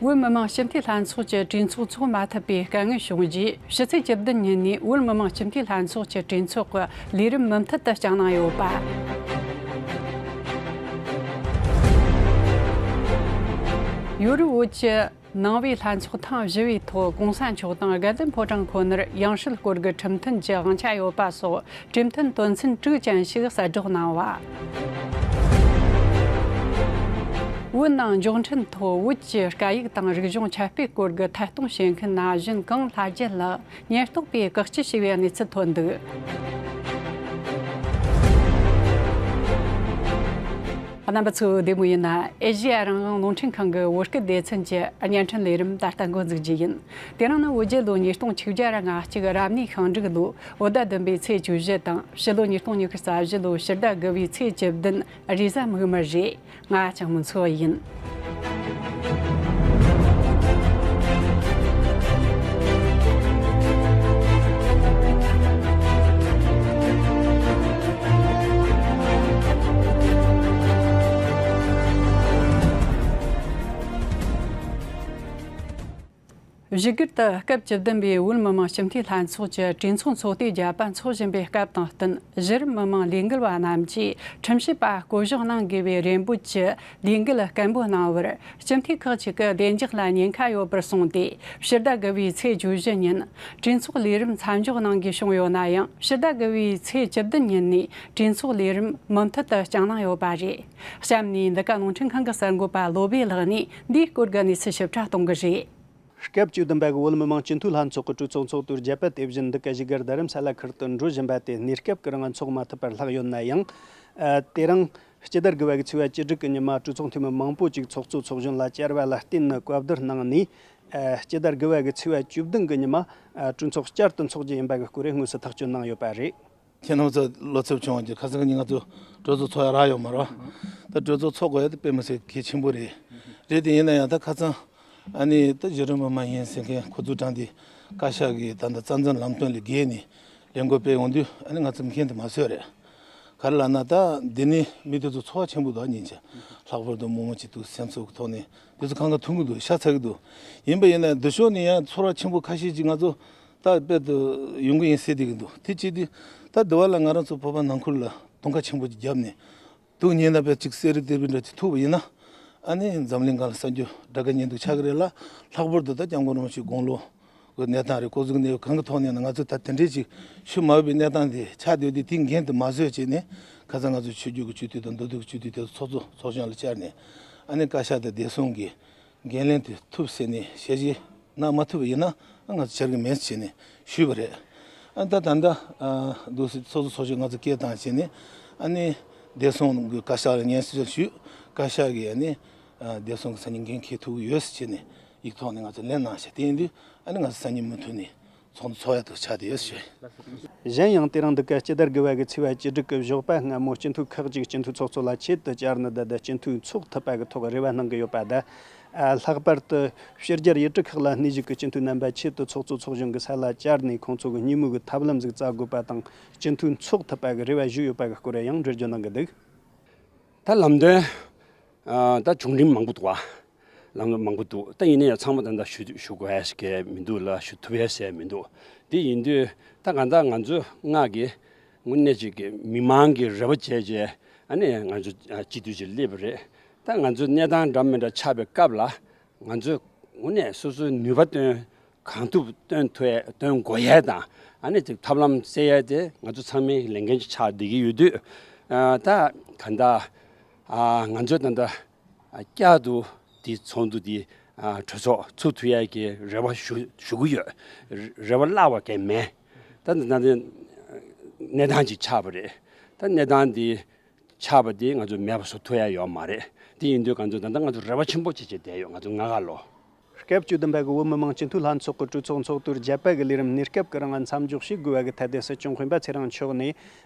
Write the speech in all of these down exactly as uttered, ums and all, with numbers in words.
བོད་མི་མང་སྤྱི་འཐུས་ལྷན་ཚོགས་ཀྱི་གྲོས་ཚོགས་འཚོགས་མ་ཐུབ་པའི་དཀའ་ངལ་བྱུང་རྗེས། ཕྱི་ཚེས་བཅུ་བདུན་ཉིན་ནས་བོད་མི་མང་སྤྱི་འཐུས་ལྷན་ཚོགས་ཀྱི་གྲོས་ཚོགས་ཀྱི་ལས་རིམ་མུ་མཐུད་དུ་བསྐྱངས་གནང་ཡོད་པ། ཡོ་རོབ་བོད་ཀྱི་ནང་པའི་ལྷན་ཚོགས་ཐེངས་བཞི་པའི་ཐོག་གོང་ས་མཆོག་དང་དགའ་ལྡན་ཕོ་བྲང་ཁོ་ནར་ཡང་སྲིད་སྐོར་གྱི་ཁྲིམས་མཐུན་གྱི་དབང་ཆ་ཡོད་པ་སོགས། གྲོས་མཐུན་དོན་ཚན་དྲུག་ཅན་ཞིག་གསལ་བསྒྲགས་གནང་བ། བོད་ནང་མགྱོགས་འཕྲིན་ཐོག་བོད་ཀྱི་སྐད་ཡིག་དང་རིག་གཞུང་ཁྱབ་སྤེལ་སྐོར་གྱི་ཐད་གཏོང་བྱེད་མཁན་ན་གཞོན་གངས་ལྷ་རྒྱལ་ལགས་ཉེན་རྟོག་པས་བཀག་སྐྱིལ་བྱས་པའི་གནས་ཚུལ་ཐོན་འདུག། རྣམ་པ་ཚོ་བདེ་མོ་ཡིན་ན། ཨེ་ཤེ་ཡ་རང་དབང་རླུང་འཕྲིན་ཁང་གི་བོད་སྐད་སྡེ་ཚན་གྱི་བརྙན་འཕྲིན་ལས་རིམ་ད་ལྟ་འགོ་འཛུགས་རྒྱུ་ཡིན། དེ་རིང་ནི་བོད་རྒྱལ་ལོ་ཉིས་སྟོང་ཆིག་བརྒྱ་ར་ལྔ་གཅིག་རབ་གནས་ཤིང་འབྲུག་ལོ་བོད་ཟླ་བདུན་པའི་ཚེས་བཅུ་བཞི་དང་། ཕྱི་ལོ་ཉིས་སྟོང་ཉི་ཤུ་རྩ་བཞི་ལོའི་ཕྱི་ཟླ་དགུ་པའི་ཚེས་བཅུ་བདུན། རེས་གཟའ་མིག་དམར་རེད། ང་ལྕང་མོ་མཚོ་ཡིན། བཞུགས་སྒར་དུ་སྐབས་བཅུ་བདུན་པའི་བོད་མི་མང་སྤྱི་འཐུས་ལྷན་ཚོགས་ཀྱི་གྲོས་ཚོགས་ཚོགས་དུས་བརྒྱད་པ་འཚོགས་བཞིན་པའི་སྐབས་དང་བསྟུན། གཞི་རིམ་མི་མང་ལས་འགུལ་བ་རྣམས་ཀྱིས་ཁྲིམས་ཞིབ་པ་བསྐོ་གཞག་གནང་དགོས་པའི་རེ་འབོད་ཀྱི་ལས་འགུལ་སྐད་འབོད་གནང་བར། སྤྱི་འཐུས་ཁག་ཅིག་གི་བདེ་འཇགས་ལ་ཉེན་ཁ་ཡོད་པར་སོང་སྟེ། ཕྱི་ཟླ་དགུ་པའི་ཚེས་བཅུ་བཞི་ཉིན་གྲོས་ཚོགས་ལས་རིམ་མཚམས་འཇོག་གནང་དགོས་བྱུང་ཡོད་ན་ཡང་། ཕྱི་ཟླ་དགུ་པའི་ཚེས་བཅུ་བདུན་ཉིན་ནས་གྲོས་ཚོགས་ལས་རིམ་མུ་མཐུད་དུ་བསྐྱངས་གནང་ཡོད་པ་རེད། གཤམ་ནས་འདི་ག་རླུང་འཕྲིན་ཁང་གི་གསར་འགོད་པ་བློ་བྷེ་ལགས་ནས་འདིའི་སྐོར་གྱི་གནས་ཚུལ་ཞིབ་ཕྲ་གཏོང་གི་རེད། སྐབས་བཅུ་བདུན་པ་གི་བོད་མི་མང་སྤྱི་འཐུས་ལྷན་ཚོགས་ཀྱི་གྲོས་ཚོགས་ཚོགས་དུས་བརྒྱད་པ་དེ་བཞིན་འདི་ག་བཞུགས་སྒར་རྡ་རམ་ས་ལ་ཁུལ་དུ་འགྲོ་བཞིན་པ་དེ་གནས་སྐབས་ཀྱི་རིང་འཚོགས་མ་ཐུབ་པར་ལྷག་ཡོད་ན་ཡང་། ཨ། དེ་རིང་སྤྱི་ཟླ་དགུ་པ་གི་ཚེས་པ་བཅུ་དྲུག་གི་ཉི་མ་གྲོས་ཚོགས་འཐུས་མི་མང་པོ་ཅིག་ཚོགས་གཙོ་ཚོགས་གཞོན་ལ་བཅར་བ་ལ་བརྟེན་ནས་བཀའ་བསྡུར་གནང་ནས། ཨ། སྤྱི་ཟླ་དགུ་པ་གི་ཚེས་པ་བཅུ་བདུན་གི་ཉི་མ། ཨ། གྲོས་ཚོགས་བསྐྱར་དུ་འཚོགས་རྒྱུ་ཡིན་པ་གི་སྐོར་དངོས་སུ་ཐག་གཅོད་གནང་ཡོད་པ་རེད། ཁྱེད་རྣམ་ཚོ་བློ་འཚབ་བྱུང་བ་གི་ཁ་སང་གི་ཉིན་ང་ཚོ་གྲོས་ཚོགས་ཚོགས་ཡ་རག་ཡོད་མ་རེད། ད་གྲོས་ཚོགས་ཚོགས་དགོས་ཡ་དེ་དཔེ་མི་སྲིད་གལ་ཆེན་པོ་རེད། རེད་དེ་ཡིན་ན་ཡང་ད་ཁ་སང་ཨ་ནི་ད་གཞི་རིམ་མི་མང་ཡིན་ཟེར་མཁན་ཁོ་ཚོ་དྲངས་ཏེ་བཀའ་ཤག་གིས་ད་ལྟ་རྩ་འཛིན་ལམ་སྟོན་ལས་བརྒལ་ནས་ལས་འགུལ་སྤེལ་ཡོང་དུས་ཨ་ནི་ང་ཚོ་མཁྱེན་དུ་མ་ཚོད་རེད། ག་རེ་ལབ་ན་ད་འདི་ནི་མི་དེ་ཚོ་ཚོར་བ་ཆེན་པོ་འདུག་ཉིན་ཆ་ལྷག་པར་དུ་མི་མང་སྤྱི་འཐུས་སེམས་ཚོགས་ཀྱི་ཐོག་ནས་དེ་ཚོ་གང་ག་ཐུག་གི་འདུག་ཤ་ཚ་གི་འདུག་ཡིན་པ་ཡིན་ན་འདི་ཕྱོགས་ནས་ཡང་ཚོར་བ་ཆེན་པོ་ཁ་ཤས་ཅིག་ང་ཚོ། ད་དཔེ་དུ་ཡོང་གི་ཡིན་ཟེར་བསྡད་ཀྱི་འདུག་དེ་བྱས་དུས་ད་འདི་བ་ལ་ང་རང་ཚོ་བོད་པ་ནང་ཁུལ་ལ་གདོང་ཁ་ཆེན་པོ་ཅིག་བརྒྱབ་ནས་འདུག་ཉེ་ན་དཔེ་ཅིག་གསེར་རི་གཏེར་བུ་འདྲ་ཅིག་ཐུག་པ་ཡིན་ན། ཨ་ནི་འཛམ་གླིང་སྒང་ལ་གསར་འགྱུར་དྲ་རྒྱ་ཉན་འདུག་ཆགས་ཀྱི་རེད་ལ། ལྷག་པར་དུ་ད་སྐྱབས་མགོན་རིན་པོ་ཆེའི་དགུང་ལོ་གི་གནས་སྟངས་རེད། སྐུ་གཟུགས་གནས་བབ་གང་གི་ཐོག་ནས་ན་ང་ཚོས་ད་དེ་འདྲའི་ཅིག་ཞུ་མ་འོས་པའི་གནས་སྟངས་དེ་ཆགས་བསྡད་དུས་དེ་འགན་དུ་མ་བཟོད་བྱས་ནས་ཁ་སང་ང་ཚོ་ཆོས་བརྒྱུད་ཀྱི་སྤྱི་འཐུས་དང་མདོ་སྟོད་ཀྱི་སྤྱི་འཐུས་དེ་ཚོགས་གཙོ་ཚོགས་གཞོན་ལ་བཅར་ནས་ཨ་ནི་བཀའ་ཤག་དང་བདེ་སྲུང་གི་འགན་ལེན་དེ་ཐུབ་ཟེར་ནས་ཞལ་བཞེས་གནང་མ་ཐུབ་པ་ཡིན་ན་ང་ཚོ་བྱེད་ཀྱི་མེད་ཟེར་ནས་ཞུས་པ་རེད། ཨ་ད་ད་ལྟ་འདུག་སེ་ཚོགས་གཙོ་ཚོགས་གཞོན་ང་ཚོ་སྐད་བཏང་བྱས་ནས་ཨ་ནི་བདེ་སྲུང་གི་བཀའ་ཤག་ལ་སྙན་སེང་ཞུས། བཀའ་ཤག་གིས་ཨ་ནི་བདེ་སྲུང་གི་སང་ཉིན་འགན་འཁྱེར་ཐུབ་ཀྱི་ཡོད་ཟེར་བྱས་ནས་ཡིག་ཐོག་ནས་ང་ཚོ་ལན་གནང་ཤག་དེ་ཡིན་དུས་ཨ་ནི་ང་ཚོ་སང་ཉིན་མུ་མཐུད་ནས། ཚོགས་འདུ་ཚོགས་ཡ་དག་ཆགས་བསྡད་ཡོད་ཞུ། གཞན་ཡང་དེ་རིང་འདི་ག་སྤྱི་ཟླ་དགུ་པ་གི་ཚེས་པ་བཅུ་དྲུག་གི་ཞོགས་པ་སྔ་མོ་སྤྱི་འཐུས་ཁག་ཅིག་སྤྱི་འཐུས་ཚོགས་གཙོ་ལ་ཆེད་དུ་བཅར་ནས་ད་ལྟ་སྤྱི་འཐུས་འཚོགས་ཐུབ་པ་གི་ཐོག་རེ་བ་གནང་གི་ཡོད་པ་དང་། ལྷག་པར་དུ་ཕྱི་རྒྱལ་ཡུལ་གྲུ་ཁག་ལ་གནས་བཞུགས་ཀྱི་སྤྱི་འཐུས་རྣམ་པ་ཆེད་དུ་ཚོགས་གཙོ་ཚོགས་གཞོན་གྱི་ས་ལ་བཅར་ནས་ཁོང་ཚོ་གི་གཉིས་མོས་ཀྱི་ཐབས་ལམ་ཟིག་བཙལ་དགོས་པ་དང་། སྤྱི་འཐུས་འཚོགས་ཐུབ་པ་གི་རེ་བ་ཞུས་ཡོད་པ་གི་སྐོར་ཡང་འགྲེལ་བརྗོད་གནང་གི་འདུག། ད་ལམ་སྟོན། ཨ། ད་བྱུང་རིམ་མང་པོ་འདུག་བ། ལམ་སྟོན་མང་པོ་འདུག་ད་ཡིན་ན་ཡང་ཚང་མ་ད་ལྟ་ཞུ་ཞུ་དགོས་ཡ་ཞིག་མི་འདུག་ལ། ཞུ་ཐུབ་ཡ་ཞིག་མི་འདུག་དེ་ཡིན་དུས་ད་གང་ལྟར་ང་ཚོ་ང་གི་དངོས་གནས་ཅིག་གི་མི་མང་གི་རེ་བ་བྱས་བྱས་ཨ་ནི་ང་ཚོ་སྤྱི་འཐུས་ཅིག་སླེབས་པ་རེད། ད་ང་ཚོ་གནས་སྟངས་འདྲ་མི་འདྲ་ཆགས་པའི་སྐབས་ལ་ང་ཚོ་དངོས་གནས་སོ་སོའི་ནུས་པ་བཏོན། གང་ཐུབ་བཏོན་ཐུབ་ཡ་བཏོན་དགོས་ཡ་དང་ཨ་ནི་ཅིག་ཐབས་ལམ་བཙལ་ཡ་དེ་ང་ཚོ་ཚང་མའི་ལས་འགན་ཅིག་ཆགས་བསྡད་ཀྱི་ཡོད་དུས། ཨ། ད་ག་འདྲ། ཨ། ང་ཚོས་ད་ལྟ་བསྐྱར་དུ་དེ་ཚོགས་འདུ་དེ་གྲོས་ཚོགས་ཚུགས་ཐུབ་ཡ་གི་རེ་བ་ཞུ་ཞུ་གི་ཡོད། རེ་བ་བརླག་པ་གང་མེད། ད་ད་ད་གནས་སྟངས་ཅིག་ཆགས་པ་རེད། ད་གནས་སྟངས་དེ། ཆགས་པ་དེ་ང་ཚོ་མེད་པ་བཟོ་ཐུབ་ཡ་ཡོད་མ་རེད། དེ་ཡིན་དུས་ང་ཚོ་ད་ལྟ་ང་ཚོ་རེ་བ་ཆེན་པོ་བྱེད་བྱེད་བསྡད་ཡོད། ང་ཚོ་ང་ག་ལོ། སྐབས་བཅུ་བདུན་པ་གི་བོད་མི་མང་སྤྱི་འཐུས་ལྷན་ཚོགས་ཀྱི་གྲོས་ཚོགས་ཚོགས་དུས་བརྒྱད་པ་གི་ལས་རིམ་གནས་སྐབས་ཀྱི་རིང་མཚམས་འཇོག་བྱེད་དགོས་པ་གི་ཐད་དེ་སྲིད་སྐྱོང་སྤེན་པ་ཚེ་རིང་མཆོག་ནས་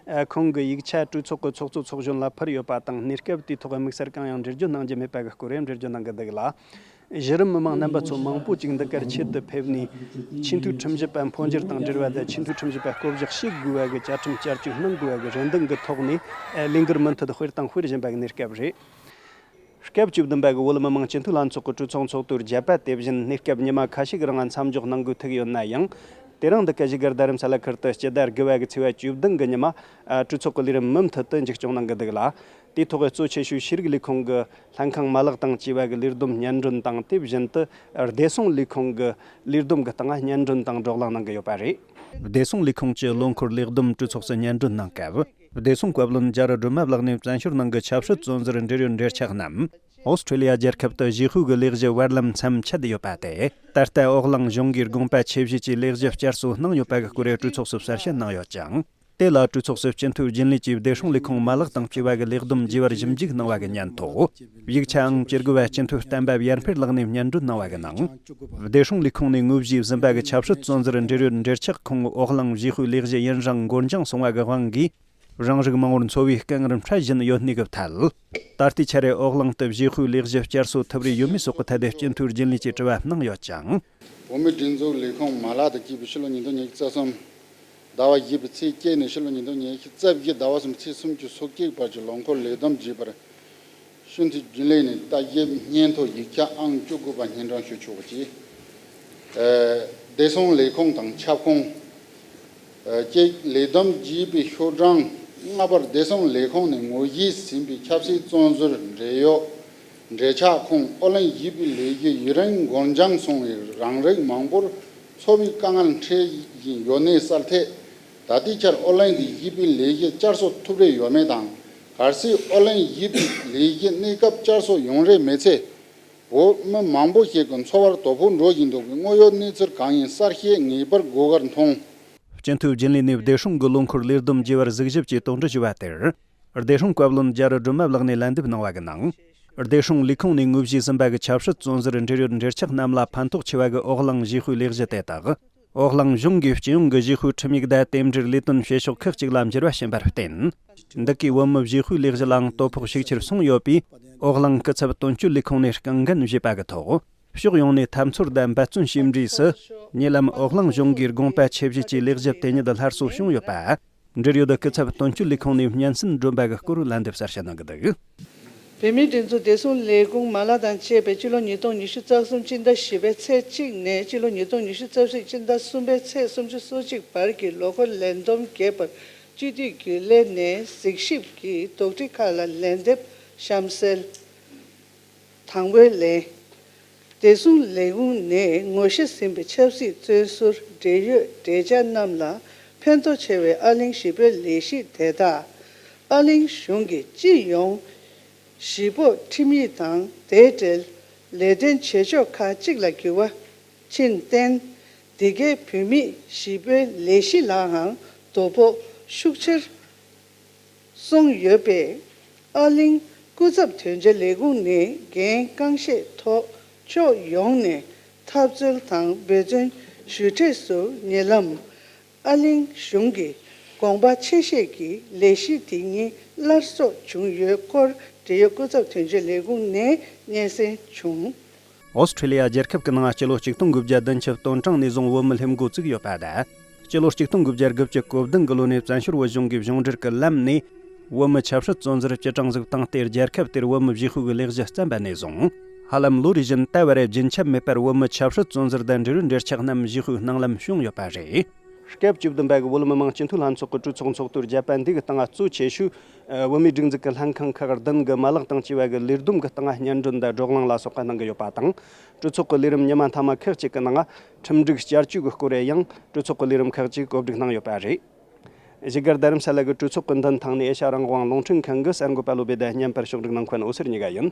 ཁོང་གི་ཡིག་ཆ་གྲོས་ཚོགས་ཀྱི་ཚོགས་གཙོ་ཚོགས་གཞོན་ལ་ཕུལ་ཡོད་པ་དང་། གནས་སྐབས་དེའི་ཐོག་དམིགས་བསལ་གང་ཡང་འགྲེལ་བརྗོད་གནང་རྒྱུ་མེད་པ་གི་སྐོར་ཡང་འགྲེལ་བརྗོད་གནང་གི་འདུག་ལ། གཞི་རིམ་མི་མང་རྣམ་པ་ཚོ་མང་པོ་ཅིག་འདི་གར་ཆེད་དུ་ཕེབས་ནས། ཆེས་མཐོའི་ཁྲིམས་ཞིབ་པ་འཕོ་འགྱུར་དང་འབྲེལ་བ་དང་། ཆེས་མཐོའི་ཁྲིམས་ཞིབ་པ་བསྐོ་གཞག་བྱེད་དགོས་པ་གི་བཅའ་ཁྲིམས་བསྐྱར་བཅོས་གནང་དགོས་པ་གི་རེ་འདུན་གྱི་ཐོག་ནས་ལས་འགུལ་མུ་མཐུད་སྤེལ་དང་སྤེལ་བཞིན་པ་གི་གནས་སྐབས་རེད། སྐབས་བཅུ་བདུན་པ་གི་བོད་མི་མང་སྤྱི་འཐུས་ལྷན་ཚོགས་ཀྱི་གྲོས་ཚོགས་ཚོགས་དུས་བརྒྱད་པ་དེ་བཞིན་གནས་སྐབས་ཉི་མ་ཁ་ཤས་ཀྱི་རིང་མཚམས་འཇོག་གནང་དགོས་ཐུག་ཡོད་ན་ཡང་། དེ་རིང་འདི་ག་བཞུགས་སྒར་རྡ་རམ་ས་ལ་ཁུལ་དུ་སྤྱི་ཟླ་དགུ་པ་གི་ཚེས་པ་བཅུ་བདུན་གི་ཉི་མ། ཨ། གྲོས་ཚོགས་ཀྱི་ལས་རིམ་མུ་མཐུད་དུ་མཇུག་སྐྱོང་གནང་གི་འདུག་ལ། དེའི་ཐོག་གཙོ་ཆེ་ཤོས་ཤེས་རིག་ལས་ཁུངས་ཀྱི་ལྷན་ཁང་མ་ལག་དང་བཅས་པ་གི་ལས་བསྡོམས་སྙན་སྒྲོན་དང་། དེ་བཞིན་དུ་བདེ་སྲུང་ལས་ཁུངས་ཀྱི་ལས་བསྡོམས་ཀྱི་སྟེང་སྙན་སྒྲོན་དང་བགྲོ་གླེང་གནང་གི་ཡོད་པ་རེད། བདེ་སྲུང་ལས་ཁུངས་ཀྱི་ལོ་འཁོར་ལས་བསྡོམས་གྲོས་ཚོགས་སུ་སྙན་སྒྲོན་གནང་སྐབས། བདེ་སྲུང་བཀའ་བློན་རྒྱ་རི་སྒྲོལ་མ་ལགས་ནས་བཙན་བྱོལ་ནང་གི་ཆབ་སྲིད་བཙོན་ཟུར་འབྲེལ་ཡོད་འབྲེལ་ཆགས་རྣམས། ཨོ་སི་ཁྲི་ལི་ཡ་རྒྱལ་ཁབ་ཏུ་གཞིས་སྤོའི་ལས་གཞི་བར་ལམ་མཚམས་ཆད་ཡོད་པ་དེ། ད་ལྟ་འོག་གླིང་གཞུང་གིས་དགོངས་པ་ཆེ་བཞེས་ཀྱིས་ལས་གཞི་བསྐྱར་གསོ་གནང་ཡོད་པ་གི་སྐོར་གྲོས་ཚོགས་སུ་གསལ་བཤད་གནང་ཡོད་ཅིང་། དེ་ལ་གྲོས་ཚོགས་སུ་སྤྱི་འཐུས་རྒྱུན་ལས་ཀྱིས་བདེ་སྲུང་ལས་ཁུངས་མ་ལག་དང་བཅས་པ་གི་ལས་བསྡོམས་རྒྱས་པར་ཞིབ་འཇུག་གནང་བ་གི་སྙན་ཐོ། ཡིག་ཆའང་བཅུ་དགུ་པ་སྤྱི་འཐུས་གཏམ་པ་ཡར་འཕེལ་ལགས་ནས་སྙན་སྒྲོན་གནང་བ་གི་ནང་། བདེ་སྲུང་ལས་ཁུངས་ནས་དངོས་གཞིས་ཟིན་པ་གི་ཆབ་སྲིད་བཙོན་ཟུར་འབྲེལ་ཡོད་འབྲེལ་ཆགས་ཁོངས་འོག་གླིང་གཞིས་སྤོའི་ལས་གཞི་ཡུན་རིང་འགོར་འགྱངས་སོང་བ་གི་དབང་གིས། རང་རིགས་མང་བོར་འཚོ་བའི་དཀའ་ངལ་འཕྲད་བཞིན་ཡོད་གནས་ཀྱི་ཐད། ད་ལྟའི་ཆར་འོག་གླིང་དུ་གཞིས་སྤོའི་ལས་གཞི་བསྐྱར་གསོ་ཐུབ་རེ་ཡོད་མེད་སོགས་ཀྱི་ཐད་དེ་སྤྱི་འཐུས་རྒྱུན་ལས་ཀྱིས་དྲི་བ་གནང་ཡོད་ཅིང་། བོད་མིའི་སྒྲིག་འཛུགས་ལས་ཁུངས་མ་ལག་ཏུ་བསྐྱོད་པའི་ཕྱི་ལོ་ཉིས་སྟོང་ཉི་ཤུ་རྩ་གསུམ་ཟླ་བ་བཞི་པའི་ཚེས་བརྒྱད་ནས་ཕྱི་ལོ་ཉིས་སྟོང་ཉི་ཤུ་རྩ་བཞི་ཟླ་བ་གསུམ་ཚེས་སུམ་ཅུ་སོ་གཅིག་བར་གྱི་ལོ་འཁོར་ལས་བསྡོམས་བརྗེས་པར། ཤུན་ཐི་རྒྱུན་ལས་ནས་ལྟ་ཞིབ་སྙན་ཐོ་ཡིག་ཆ་ཨང་བཅུ་དགུ་པ་སྙན་སྒྲོན་ཞུ་ཆོག་གི། ཨ། བདེ་སྲུང་ལས་ཁུངས་དང་ཁྱབ་ཁོངས། ཨ། གཅིག་ལས་བསྡོམས་བགྱིས་པའི་ཤོག་གྲངས་ལྔ་པར་བདེ་སྲུང་ལས་ཁུངས་ནས་དངོས་གཞིས་ཟིན་པའི་ཆབ་སྲིད་བཙོན་ཟུར་འབྲེལ་ཡོད་འབྲེལ་ཆགས་ཁོངས་ཨོ་གླིང་གཞིས་སྤོའི་ལས་གཞི་ཡུན་རིང་འགོར་འགྱངས་སོང་བས་རང་རིགས་མང་པོར་འཚོ་བའི་དཀའ་ངལ་འཕྲད་བཞིན་ཡོད་གནས་གསལ་ཐད། ད་ལྟའི་ཆར་ཨོ་གླིང་གི་གཞིས་སྤོའི་ལས་གཞི་བསྐྱར་གསོ་ཐུབ་རེ་ཡོད་མེད་དང་། གལ་སྲིད་ཨོ་གླིང་གཞིས་སྤོའི་ལས་གཞི་གནས་སྐབས་བསྐྱར་གསོ་ཡོང་རེ་མེད་ཚེ། བོད་མི་མང་པོ་ཞིག་གི་འཚོ་བར་དོ་ཕོག་འགྲོ་བཞིན་འདུག་པའི་དངོས་ཡོད་གནས་ཚུལ་གང་ཡིན་གསལ་བཤད་ངེས་པར་དགོས་པར་མཐོང་། སྤྱི་འཐུས་རྒྱུན་ལས་ནས་བདེ་སྲུང་གི་ལོ་འཁོར་ལས་བསྡོམས་བགྱིས་པར་གཟིགས་ཞིབ་ཀྱིས་དོགས་འདྲི་ཞུས་པ་དེར། བདེ་སྲུང་བཀའ་བློན་རྒྱ་རི་སྒྲོལ་མ་ལགས་ནས་ལན་འདེབས་གནང་བ་གི་ནང་། བདེ་སྲུང་ལས་ཁུངས་ནས་དངོས་གཞིས་ཟིན་པ་གི་ཆབ་སྲིད་བཙོན་ཟུར་འབྲེལ་ཡོད་འབྲེལ་ཆགས་རྣམས་ལ་ཕན་ཐོགས་ཆེ་བ་གི་འོག་གླིང་གཞིས་སྤོའི་ལས་གཞི་དེ་དག་འོག་གླིང་གཞུང་གིས་སྤྱི་ཡོངས་ཀྱི་གཞིས་སྤོའི་ཁྲིམས་ཡིག་དང་རྟེན་འབྲེལ་ལས་དོན་བྱེད་ཕྱོགས་ཁག་ཅིག་ལ་འགྱུར་བ་ཕྱིན་པར་བརྟེན། འདི་གའི་བོད་མི་གཞིས་སྤོའི་ལས་གཞི་ལའང་དོ་ཕོག་ཤུགས་ཆེར་སོང་ཡོད་པས། འོག་གླིང་སྐུ་ཚབ་དོན་གཅོད་ལས་ཁུངས་ནས་རྐང་འགན་བཞེས་པ་གི་ཐོག་ཕྱོགས་ཡོངས་ནས་འཐབ་རྩོད་དང་འབད་བརྩོན་བྱས་འབྲས་སུ། ཉེ་ལམ་འོག་གླིང་གཞུང་གིས་དགོངས་པ་ཆེ་བཞེས་ཀྱིས་ལས་གཞི་དེ་ཉིད་སླར་གསོ་བྱུང་ཡོད་པ། འབྲེལ་ཡོད་སྐུ་ཚབ་དོན་གཅོད་ལས་ཁུངས་ནས་སྙན་སེང་བསྒྲོན་པ་གི་སྐོར་ལན་འདེབས་གསལ་བཤད་གནང་གི་འདུག། བོད་མིའི་སྒྲིག་འཛུགས་བདེ་སྲུང་ལས་ཁུངས་མ་ལག་དང་བཅས་པའི་སྤྱི་ལོ་ཉིས་སྟོང་ཉི་ཤུ་རྩ་གསུམ་སྤྱི་ཟླ་བཞི་པའི་ཚེས་གཅིག་ནས་སྤྱི་ལོ་ཉིས་སྟོང་ཉི་ཤུ་རྩ་བཞི་སྤྱི་ཟླ་གསུམ་པའི་ཚེས་སུམ་ཅུ་སོ་གཅིག་བར་གྱི་ལོ་འཁོར་ལས་བསྡོམས་རྒྱས་པར་སྤྱི་འཐུས་རྒྱུན་ལས་ནས་གཟིགས་ཞིབ་ཀྱིས་དོགས་འདྲི་ཁག་ལ་ལན་འདེབས་གཤམ་གསལ། དང་པོའི་ལན། བདེ་སྲུང་ལས་ཁུངས་ནས་དངོས་གཞི་ཟིན་པའི་ཆབ་སྲིད་བཙོན་ཟུར་འབྲེལ་ཡོད་འབྲེལ་ཆགས་རྣམས་ལ་ཕན་ཐོགས་ཆེ་བའི་ཨ་གླིང་གཞིས་སྤོའི་ལས་གཞི་དེ་དག་ཨ་གླིང་གཞུང་གི་སྤྱི་ཡོངས་གཞིས་སྤོ་ཁྲིམས་ཡིག་དང་དེའི་འབྲེལ་ལས་དོན་བྱེད་ཕྱོགས་ཁག་ཅིག་ལ་འགྱུར་བ་ཕྱིན་བརྟེན། འདི་གའི་བོད་མིའི་གཞིས་སྤོའི་ལས་གཞི་ལའང་དོ་ཕོག་ཤུགས་ཆེར་སོང་ཡོད་པས། ཨ་གླིང་སྐུ་ཚབ་དོན་གཅོད་ལས་ཁུངས་ནས་འགན་རྐང་བཞེས་ཐོག་ཕྱོགས་ཡོངས་ནས་འཐབ་རྩོད་དང་འབད་བརྩོན་ཞུ་འབྲས་སུ་ཉེ་ལམ་ཨ་གླིང་གཞུང་གིས་དགོངས་པ་ཆེ་བཞེས་ཀྱིས་ལས་གཞི་དེ་ཉིད་སླར་གསོ་བྱུང་ཡོད་སྐོར་འབྲེལ་ཡོད་སྐུ་ཚབ་དོན་གཅོད་ལས་ཁུངས་ནས་སྙན་སེང་བྱུང་། ཨོ་སི་ཁྲི་ལི་ཡ་རྒྱལ་ཁབ་ཀྱི་ནང་སྤྱི་ལོ་ཆིག་སྟོང་དགུ་བརྒྱ་བདུན་ཅུ་དོན་གྲངས་ནས་བཟུང་བོད་མི་སླེབས་འགོ་བཙུགས་ཡོད་པ་དང་། སྤྱི་ལོ་ཆིག་སྟོང་དགུ་བརྒྱ་དགུ་བཅུ་གོ་བདུན་གི་ལོ་ནས་བཙན་བྱོལ་བོད་གཞུང་གི་གཞུང་འབྲེལ་གྱི་ལམ་ནས་བོད་མི་ཆབ་སྲིད་བཙོན་ཟུར་སྤྱི་གྲངས་ཟིག་བཏང་སྟེ། རྒྱལ་ཁབ་དེར་བོད་མི་གཞིས་སྤོ་གི་ལས་གཞི་བརྩམས་པ་ནས་བཟུང་། ཧ་ལམ་ལོ་རེ་བཞིན་ད་བར་རྒྱུན་ཆད་མེད་པར་བོད་མི་ཆབ་སྲིད་བཙོན་ཟུར་དང་འབྲེལ་ཡོད་འབྲེལ་ཆགས་རྣམས་གཞིས་སྤོའི་སྣང་ལམ་བྱུང་ཡོད་པ་རེད། སྐབས་བཅུ་བདུན་པ་གི་བོད་མི་མང་སྤྱི་འཐུས་ལྷན་ཚོགས་ཀྱི་གྲོས་ཚོགས་ཚོགས་དུས་བརྒྱད་པ་འདི་གི་སྟེང་གཙོ་ཆེ་ཤོས་བོད་མིའི་སྒྲིག་འཛུགས་ཀྱི་ལྷན་ཁང་ཁག་བདུན་གྱི་མ་ལག་དང་བཅས་པ་གི་ལས་བསྡོམས་ཀྱི་སྟེང་སྙན་སྒྲོན་དང་བགྲོ་གླེང་ལ་སོགས་པ་གནང་གི་ཡོད་པ་དང་། གྲོས་ཚོགས་ཀྱི་ལས་རིམ་ཉི་མ་མཐའ་མ་ཁག་ཅིག་གི་ནང་ཁྲིམས་སྒྲིག་བསྐྱར་བཅོས་ཀྱི་སྐོར་ཡང་གྲོས་ཚོགས་ཀྱི་ལས་རིམ་ཁག་ཅིག་གོ་སྒྲིག་གནང་ཡོད་པ་རེད། བཞུགས་སྒར་རྡ་རམ་ས་ལ་གི་གྲོས་ཚོགས་ཀྱི་མདུན་ཐང་ནས་ཨེ་ཤ་རང་དབང་རླུང་འཕྲིན་ཁང་གི་གསར་འགོད་པ་བློ་བྷེ་དང་བརྙན་པར་ཕྱོགས་སྒྲིག་གནང་མཁན་འོད་ཟེར་གཉིས་ཀ་ཡིན།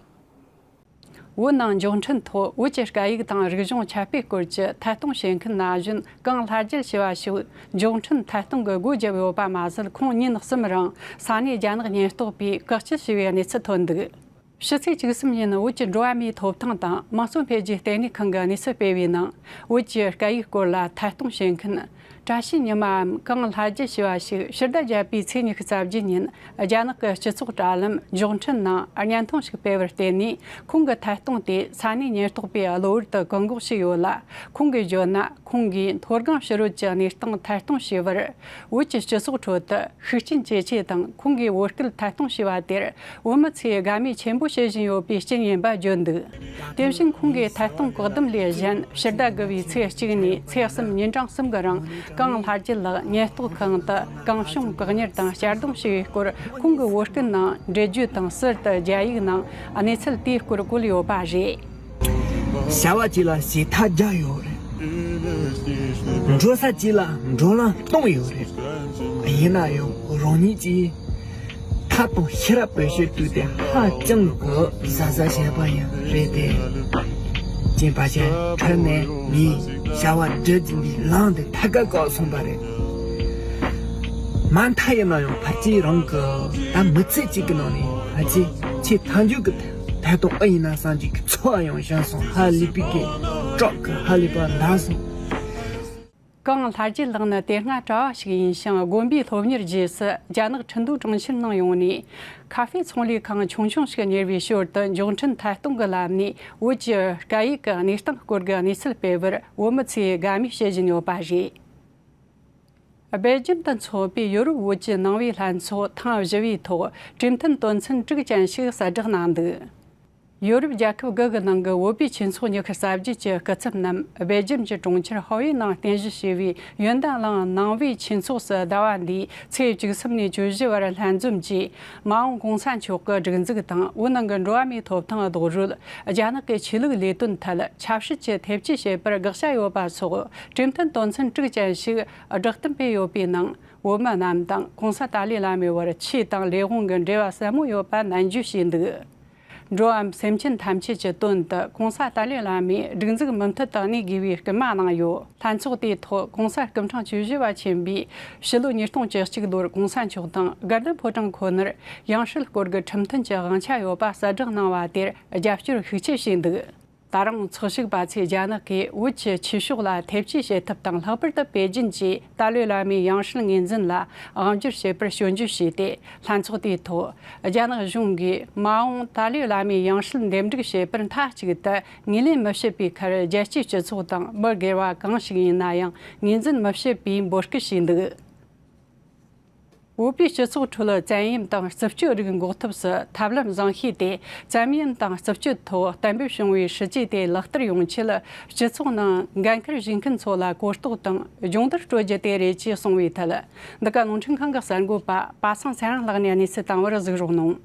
བོད་ནང་མགྱོགས་འཕྲིན་ཐོག་བོད་ཀྱི་སྐད་ཡིག་དང་རིག་གཞུང་ཁྱབ་སྤེལ་སྐོར་གྱི་ཐད་གཏོང་བྱེད་མཁན་ན་གཞོན་གངས་ལྷ་རྒྱལ་ཞེས་པ་ཞིག་མགྱོགས་འཕྲིན་ཐད་གཏོང་གི་སྒོ་བརྒྱབ་ཡོད་པ་མ་ཟད། ཁོང་ཉིན་གསུམ་རིང་ས་གནས་རྒྱ་ནག་ཉེན་རྟོག་པས་བཀག་སྐྱིལ་བྱས་པའི་གནས་ཚུལ་ཐོན་འདུག། ཕྱི་ཚེས་བཅུ་གསུམ་ཉིན་བོད་ཀྱི་འགྲོ་བ་མིའི་ཐོབ་ཐང་དང་དམངས་གཙོ་འཕེལ་རྒྱས་ལྟེ་གནས་ཁང་གི་གནས་ཚུལ་སྤེལ་བའི་ནང་། བོད་ཀྱི་སྐད་ཡིག་སྐོར་ལ་ཐད་གཏོང་བྱེད་མཁན་ བཀྲ་ཤིས་ཉི་མའམ་གངས་ལྷ་རྒྱལ་ཞེས་པ་ཞིག་ཕྱི་ཟླ་བརྒྱད་པའི་ཚེས་ཉི་ཤུ་རྩ་བརྒྱད་ཉིན་རྒྱ་ནག་གི་སྤྱི་ཚོགས་དྲ་ལམ་མགྱོགས་འཕྲིན་ནང་བརྙན་ཐུང་ཞིག་སྤེལ་བར་བརྟེན་ནས། ཁོང་གི་ཐད་གཏོང་དེ་ས་གནས་ཉེན་རྟོག་པས་གློ་བུར་དུ་བཀག་འགོག་བྱས་ཡོད་ལ། ཁོང་གིས་བརྗོད་ན། ཁོང་གིས་མཐོ་སྒང་ཕྱི་རོལ་གྱི་གནས་སྟངས་ཐད་གཏོང་བྱས་པར། བོད་ཀྱི་སྤྱི་ཚོགས་ཁྲོད་དུ་ཤུགས་རྐྱེན་ཇེ་ཆེ་དང་། ཁོང་གིས་བོད་སྐད་ཐད་གཏོང་བྱས་པ་དེར་བོད་མི་ཚོས་དགའ་མོས་ཆེན་པོ་བྱེད་བཞིན་ཡོད་པའི་རྐྱེན་ཡིན་པ་བརྗོད་འདུག། དེ་བཞིན་ཁོང་གིས་ཐད་གཏོང་བཀག་སྡོམ་ལས་གཞན། ཕྱི་ཟླ་དགུ་པའི་ཚེས་གཅིག་ནས་ཚེས་གསུམ་ཉིན་གྲངས་གསུམ་གྱི་རིང་། གངས་ལྷ་རྒྱལ་ལགས་ཉེན་རྟོག་ཁང་དུ་གང་བྱུང་བཀག་ཉར་དང་གཅར་རྡུང་བྱས་པའི་སྐོར། ཁོང་གི་བོད་སྐད་ནང་འགྲེལ་བརྗོད་དང་། ཟུར་དུ་རྒྱ་ཡིག་ནང་གནས་ཚུལ་དེའི་སྐོར་བཀོད་ཡོད་པ་རེད། བྱ་བ་གཅིག་ལ་ཞེ་ཐག་བརྒྱབ་ཡོད་རེད། འགྲོ་ས་གཅིག་ལ་འགྲོ་ལམ་སྟོང་ཡོད་རེད། ཡིན་ན་ཡང་རང་ཉིད་ཀྱིས་ཐབས་དང་ཤེས་རབ་བེད་སྤྱོད་བཏང་སྟེ་ཧ་ཅང་གི་གཟབ་གཟབ་བྱས་པ་ཡང་རེད་དེ། གཅེན་པ་ཆེ་ཁྲོད་ནས་ངས་བྱ་བ་སྒྲུབ་ཀྱིན་པའི་ལམ་དེ་ཐད་ཀར་བཀག་སོང་པ་རེད། མ་མཐའ་ཡིན་ན་ཡང་ཕལ་ཆེར་རང་གི་ད་མི་ཚེ་གཅིག་གི་ནང་ནས་ཕལ་ཆེར་ཆེས་མཐའ་མཇུག་གི་ཐད་གཏོང་ཨེ་ཡིན་ན་བསམ་གྱི་ཚོར་བ་ཡང་བྱུང་སོང་། ཧ་ལས་པའི་གི་སྐྲག་གི་ཧ་ལས་པ་འདར་སོང་། གངས་ལྷ་རྒྱལ་ལགས་ནི་དེ་སྔ་གྲྭ་བ་ཞིག་ཡིན་ཞིང་། དགོན་པའི་སློབ་གཉེར་རྗེས་སུ་རྒྱ་ནག་ཁྲིན་ཏུའུ་གྲོང་ཁྱེར་ནང་ཡོང་ནས། ཁ་ཧྥེ་ཚོང་ལས་ཁང་ཆུང་ཆུང་ཞིག་གཉེར་བའི་ཞོར་དུ། མགྱོགས་འཕྲིན་ཐད་གཏོང་གི་ལམ་ནས་བོད་ཀྱི་སྐད་ཡིག་གི་གནས་སྟངས་སྐོར་གྱི་གནས་ཚུལ་སྤེལ་བར་བོད་མི་ཚོས་དགའ་མོས་བྱེད་བཞིན་ཡོད་པ་རེད། སྦེལ་ཇམ་དུ་འཚོགས་པའི་ཡོ་རོབ་བོད་ཀྱི་ནང་པའི་ལྷན་ཚོགས་ཐེངས་བཞི་པའི་ཐོག་གྲོས་མཐུན་དོན་ཚན་དྲུག་ཅན་ཞིག་གསལ་བསྒྲགས་གནང་འདུག། ཡོ་རོབ་རྒྱལ་ཁབ་དགུ་གི་ནང་གི་བོད་པའི་ཆོས་ཚོགས་ཉི་ཤུ་རྩ་བརྒྱད་ཀྱི་སྐུ་ཚབ་རྣམས་སྦེལ་ཇམ་གྱི་གྲོང་ཁྱེར་ཧོ་ཡི་ནང་རྟེན་གཞི་བྱས་པའི་ཡོན་ཏན་གླིང་ནང་པའི་ཆོས་ཚོགས་སུ་ཟླ་བ་འདིའི་ཚེས་བཅུ་གསུམ་ནས་བཅུ་བཞི་བར་ལྷན་འཛོམས་ཀྱིས། མ་འོངས་གོང་ས་མཆོག་གི་སྒྲིག་འཛུགས་དང་། བོད་ནང་གི་འགྲོ་བ་མིའི་ཐོབ་ཐང་རྡོག་རོལ། རྒྱ་ནག་གི་ཆོས་ལུགས་ལས་དོན་ཐད་ཆབ་སྲིད་ཀྱི་ཐེབས་ཇུས་བྱེད་པར་དགག་བྱ་ཡོད་པ་སོགས་གྲོས་མཐུན་དོན་ཚན་དྲུག་ཅན་ཞིག་བསྒྲགས་གཏམ་སྤེལ་ཡོད་པའི་ནང་། བོད་མི་རྣམས་དང་གོང་ས་ཏཱ་ལའི་བླ་མའི་བར་ཆོས་དང་ལས་དབང་གི་འབྲེལ་བ་ཟབ་མོ་ཡོད་པ་ནན་བརྗོད་བྱས་འདུག། འགྲོ་བའམ་སེམས་ཅན་ཐམས་ཅད་ཀྱི་དོན་དུ་གོང་ས་ཏཱ་ལའི་བླ་མས་སྒྲིག་འཛུགས་མུ་མཐུད་དུ་གནས་དགོས་པའི་སྐུལ་མ་གནང་ཡོད། ལྷན་ཚོགས་དེའི་ཐོག་གོང་ས་སྐུ་ཕྲེང་བཅུ་བཞི་པ་ཆེན་པོས་ཕྱི་ལོ་ཉིས་སྟོང་བཅུ་གཅིག་ལོར་གོང་ས་མཆོག་དང་དགའ་ལྡན་ཕོ་བྲང་ཁོ་ནར་ཡང་སྲིད་སྐོར་གྱི་ཁྲིམས་མཐུན་གྱི་དབང་ཆ་ཡོད་པ་གསལ་བསྒྲགས་གནང་བ་དེར་རྒྱབ་སྐྱོར་ཤུགས་ཆེ་བྱས་འདུག། ད་རུང་འཚོགས་ཞུགས་པ་ཚོས་རྒྱ་ནག་གིས་བོད་ཀྱི་ཆོས་ཕྱོགས་ལ་ཐེབས་ཇུས་བྱེད་ཐབས་དང་། ལྷག་པར་དུ་པེ་ཅིན་གྱིས་ཏཱ་ལའི་བླ་མའི་ཡང་སྲིད་ངོས་འཛིན་ལ་དབང་སྒྱུར་བྱེད་པར་སྐྱོན་བརྗོད་བྱས་ཏེ། ལྷན་ཚོགས་དེའི་ཐོག་རྒྱ་ནག་གཞུང་གིས་མ་འོངས་ཏཱ་ལའི་བླ་མའི་ཡང་སྲིད་འདེམས་སྒྲུག་བྱེད་པར་མཐའ་གཅིག་ཏུ་ངོས་ལེན་མི་བྱེད་པའི་ཁར། རྒྱལ་སྤྱིའི་སྤྱི་ཚོགས་དང་མི་སྒེར་བ་གང་ཞིག་ཡིན་ན་ཡང་ངོས་འཛིན་མི་བྱེད་པའི་འབོད་སྐུལ་བྱས་འདུག། བོད་པའི་སྤྱི་ཚོགས་ཁྲོད་བཙན་གཡེམ་དང་རྩུབ་སྤྱོད་རིགས་འགོག་ཐབས་སུ་ཐབས་ལམ་བཟང་ཤོས་དེ། བཙན་གཡེམ་དང་རྩུབ་སྤྱོད་ཐོག་གཏན་འབེབས་བྱུང་བའི་སྲིད་ཇུས་དེ་ལག་བསྟར་ཡོང་ཆེད། སྤྱི་ཚོགས་ནང་འགན་འཁུར་བཞེས་མཁན་ཚོ་ལ་གོ་རྟོགས་དང་སྦྱོང་བརྡར་སྤྲོད་རྒྱུ་དེ་རེད་ཅེས་གསུངས་པའི་ཐད། འདི་ག་རླུང་འཕྲིན་ཁང་གི་གསར་འགོད་པ་པ་སངས་ཚེ་རིང་ལགས་ནས་གནས་ཚུལ་བཏང་བར་གཟིགས་རོགས་གནང་།